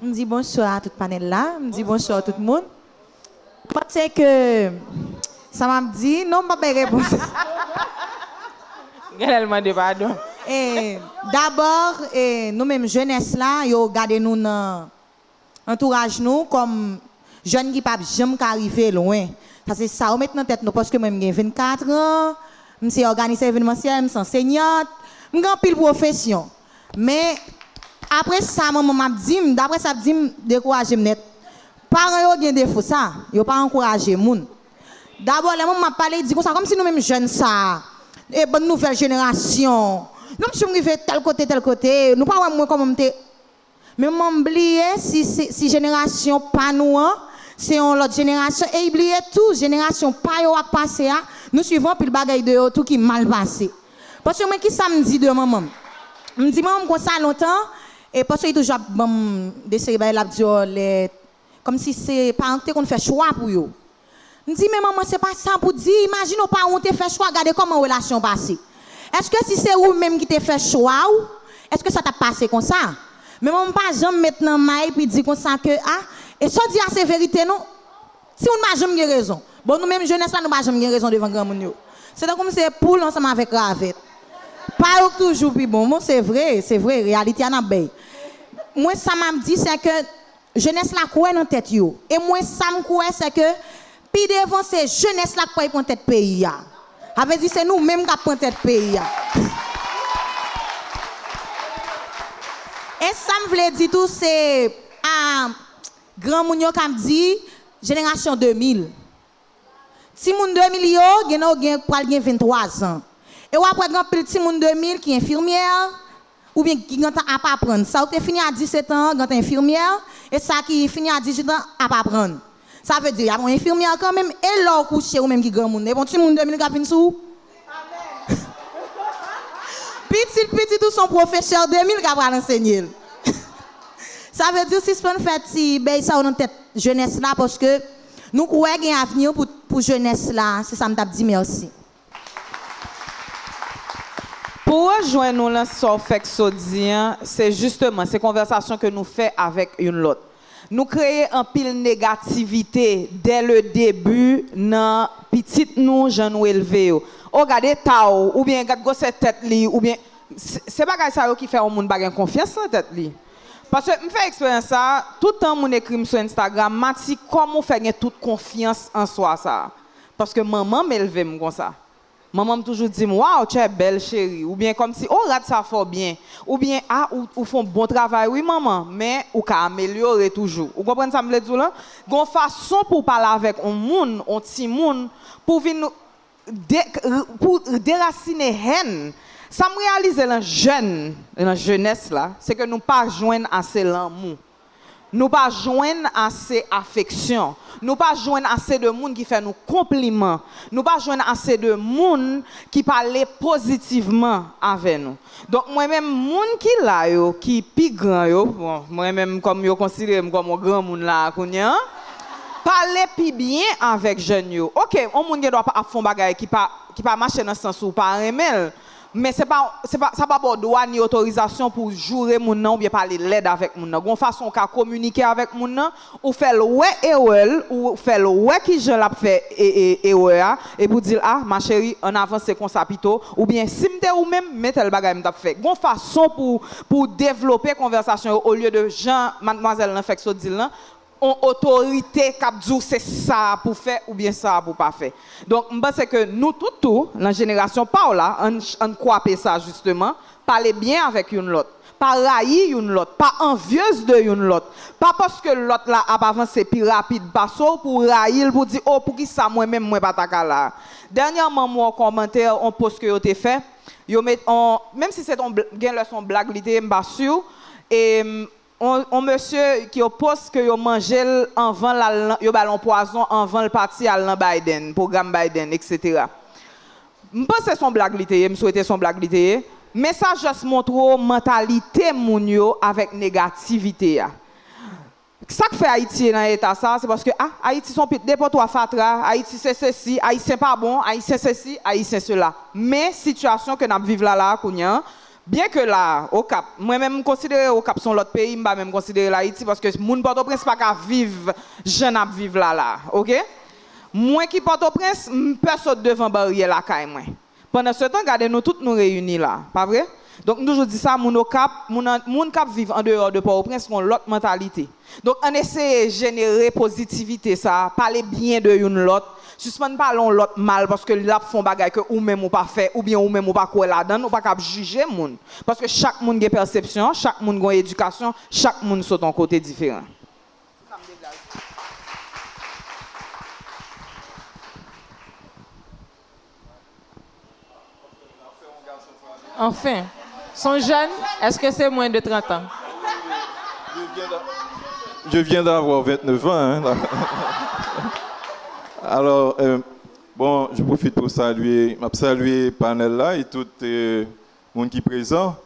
M di bonswa a tout panèl la, m di bonswa tout moun. M panse ke sa m ap di, non, m p ap bay repons. Genlè l mande padon. E, dabò, e, nou menm jenès la, yo gade nou nan antouraj nou kòm jèn ki p ap janm ka rive lwen. Sa se sa yo met nan tèt nou, paske mwen m gen vennkat an, m se òganizè evenmansyèl, m se ansèyant, m gen anpil pwofesyon. Men, apre sa manman m ap di m, daprè sa ap di m, dekouraje m nèt. Paran yo gen defo sa, yo pa ankouraje moun. Dabò, lè manman m ap pale, li di konsa, kòmsi nou menm jèn sa a, e bann nouvèl jenerasyon, Non, m jis rive tèl kote, tèl kote. Nou pa wè mwen kòman m te. Men m bliye si, si, si jenerasyon pa nou an, se yon lòt jenerasyon. E l bliye tou, jenerasyon pa yo ak pase a, nou swiv anpil bagay de yo tou ki mal pase. Paske mwen, kisa m di de manman m? M di manman m konsa lontan, e paske li toujou ap ban m de seri bagay, l ap di, "Oh, lè," kòmsi se paran ki te konn fè chwa pou yo. M di, "Men manman, se pa sa pou di. Imajine w paran w te fè chwa, gade kòman relasyon pase. Èske si se ou menm ki te fè chwa w, èske sa t ap pase konsa?" Men manman m pa janm met nan may epi di konsa ke, "A, e sa w di a se verite non." Timoun pa janm gen rezon. Bon, nou menm jenès la, nou pa janm gen rezon devan granmoun yo. Se tankou m se poul ansanm avèk ravèt. Pa yo k toujou pi bon. Bon, se vre, se vre, reyalite a n ap bay. Mwen, sa m ap di, se ke jenès la kwè nan tèt yo. E mwen, sa m kwè, se ke pi devan, se jenès la k pral pran tèt peyi a. Sa vle di, se nou menm k ap pran tèt peyi a. E sa m vle di tou, se, a, granmoun yo k ap di jenerasyon de mil. Timoun de mil yo, gen nan yo gen, pral gen venntwa zan. E w ap wè gen anpil timoun de mil ki enfimyè, oubyen ki gentan ap aprann. Sa yo te fini a disèt an, gentan enfimyè, e sa ki fini a dizuit an ap aprann. Sa vle di, y ap yon enfimyè kanmenm, e lè w kouche, ou menm ki granmoun, e bon timoun de mil k ap vin sou ou? Pitit pitit ou se yon pwofesè de mil k ap pral ansenye l. Sa vle di, sispann fè ti bèy sa yo nan tèt jenès la, paske nou kwè gen avni pou, pou jenès la. Se sa m t ap di, mèsi. Pou rejwenn ou nan sa w fèk sot di an, se jisteman, se konvèsasyon ke nou fè avèk youn lòt. Nou kreye anpil negativite dès le début nan pitit nou, jan nou elve yo. O, gad eta w, oubyen gad gwosè tèt li, oubyen, se, se bagay sa yo ki fè yon moun pa gen konfyans nan tèt li. Paske m fè eksperyans sa, tout tan moun ekri m sou Instagram, "Mati, kòman w fè gen tout konfyans an swa sa a?" Paske manman m elve m konsa. Manman m toujou di m, "Waw, tchè bèl cheri," oubyen kòmsi, "O, rad sa fè w byen," oubyen, "A, ou, ou fè yon bon travay wi, manman, men ou ka amelyore toujou." Ou konprann sa m vle di w lan? Gon fason pou w pale avèk yon moun, yon timoun, pou vin de, pou derasine hèn. Sa m reyalize lan jèn, lan jenès la, se ke nou pa jwenn ase lanmou. Nou pa jwenn ase afeksyon. Nou pa jwenn ase de moun ki fè nou konpliman. Nou pa jwenn ase de moun ki pale pozitivman avè nou. Donk, mwen menm, moun ki la yo, ki pi gran yo, bon, mwen menm, kòm yo konsidere m kòm yon granmoun la a kounye a, pale pi byen avèk jèn yo. Oke, yon moun gen dwa pa, ap fè yon bagay ki pa, ki pa mache nan sans ou pa renmen l, men se pa, se pa, sa pa ba w dwa ni otorizasyon pou w joure moun nan oubyen pale lèd avèk moun nan. Gon fason w ka kominike avèk moun nan, ou fè l wè erè l, ou fè l wè kijan l ap fè e, e, erè a, epi w di l, "A, ma chérie, ann avanse konsa pito," oubyen, "Si m te ou menm, men tèl bagay m t ap fè." Gon fason pou, pou w devlope konvèsasyon yo, olye de jan madmwazèl lan fèk sot di l lan, yon otorite k ap di w se sa pou fè oubyen sa pou pa fè. Donk, m panse ke nou tout tou, nan jenerasyon pa w la, ann, ann kwape sa jisteman, pale byen avèk youn lòt, pa rayi youn lòt, pa anvyez de youn lòt, pa paske lòt la ap avanse pi rapid pase w pou w rayi l, pou w di, "O, poukisa mwen menm mwen pa ta ka la a?" Dènyèman, m wè yon kòmantè, yon post ke yo te fè, yo met yon, menm si se t yon bl-, gen lè se yon blag li te ye, m pa si, e, m, on, on mesye ki yo post ke yo manje l anvan l al nan, yo ba l on pwazon anvan l pati al nan Biden, pwogram Biden, et cetera. M panse se on blag li te ye, m swete se on blag li te ye, men sa jis montre w mantalite moun yo avèk negativite a. Sa k fè Ayiti ye nan eta sa, se paske, a, Ayiti se on pit depotwa fatra, Ayiti se sesi, Ayisyen pa bon, Ayisyen sesi, Ayisyen sela. Men sitiyasyon ke n ap viv la la a kounye a, byen ke la a, Okap, mwen menm m konsidere Okap se yon lòt peyi, m pa menm konsidere l Ayiti, paske moun Pòtoprens pa ka viv jan n ap viv la la a, oke? Mwen ki Pòtoprens, m pè sot devan baryè lakay mwen. Pandansetan, gade nou tout nou reyini la, pa vre? Donk, m toujou di sa, moun Okap, moun an, moun k ap viv andeyò de Pòtoprens gen yon lòt mantalite. Donk, ann eseye jenere pozitivite sa a, pale byen de youn lòt, sispann pale yon lòt mal paske l ap fè yon bagay ke ou menm ou pa fè, oubyen ou menm ou pa kwè ladan l, ou pa kab jije moun. Paske chak moun gen pèsepsyon, chak moun gen yon edikasyon, chak moun sot yon kote diferan. Anfen. Son jèn, èske se mwens de trant an? Je viens d'a- Je viens d'avoir vingt-neuf ans. Hein, là. Alors, euh, bon, je profite pour saluer, m'a saluer panel là et tout euh, monde qui est présent.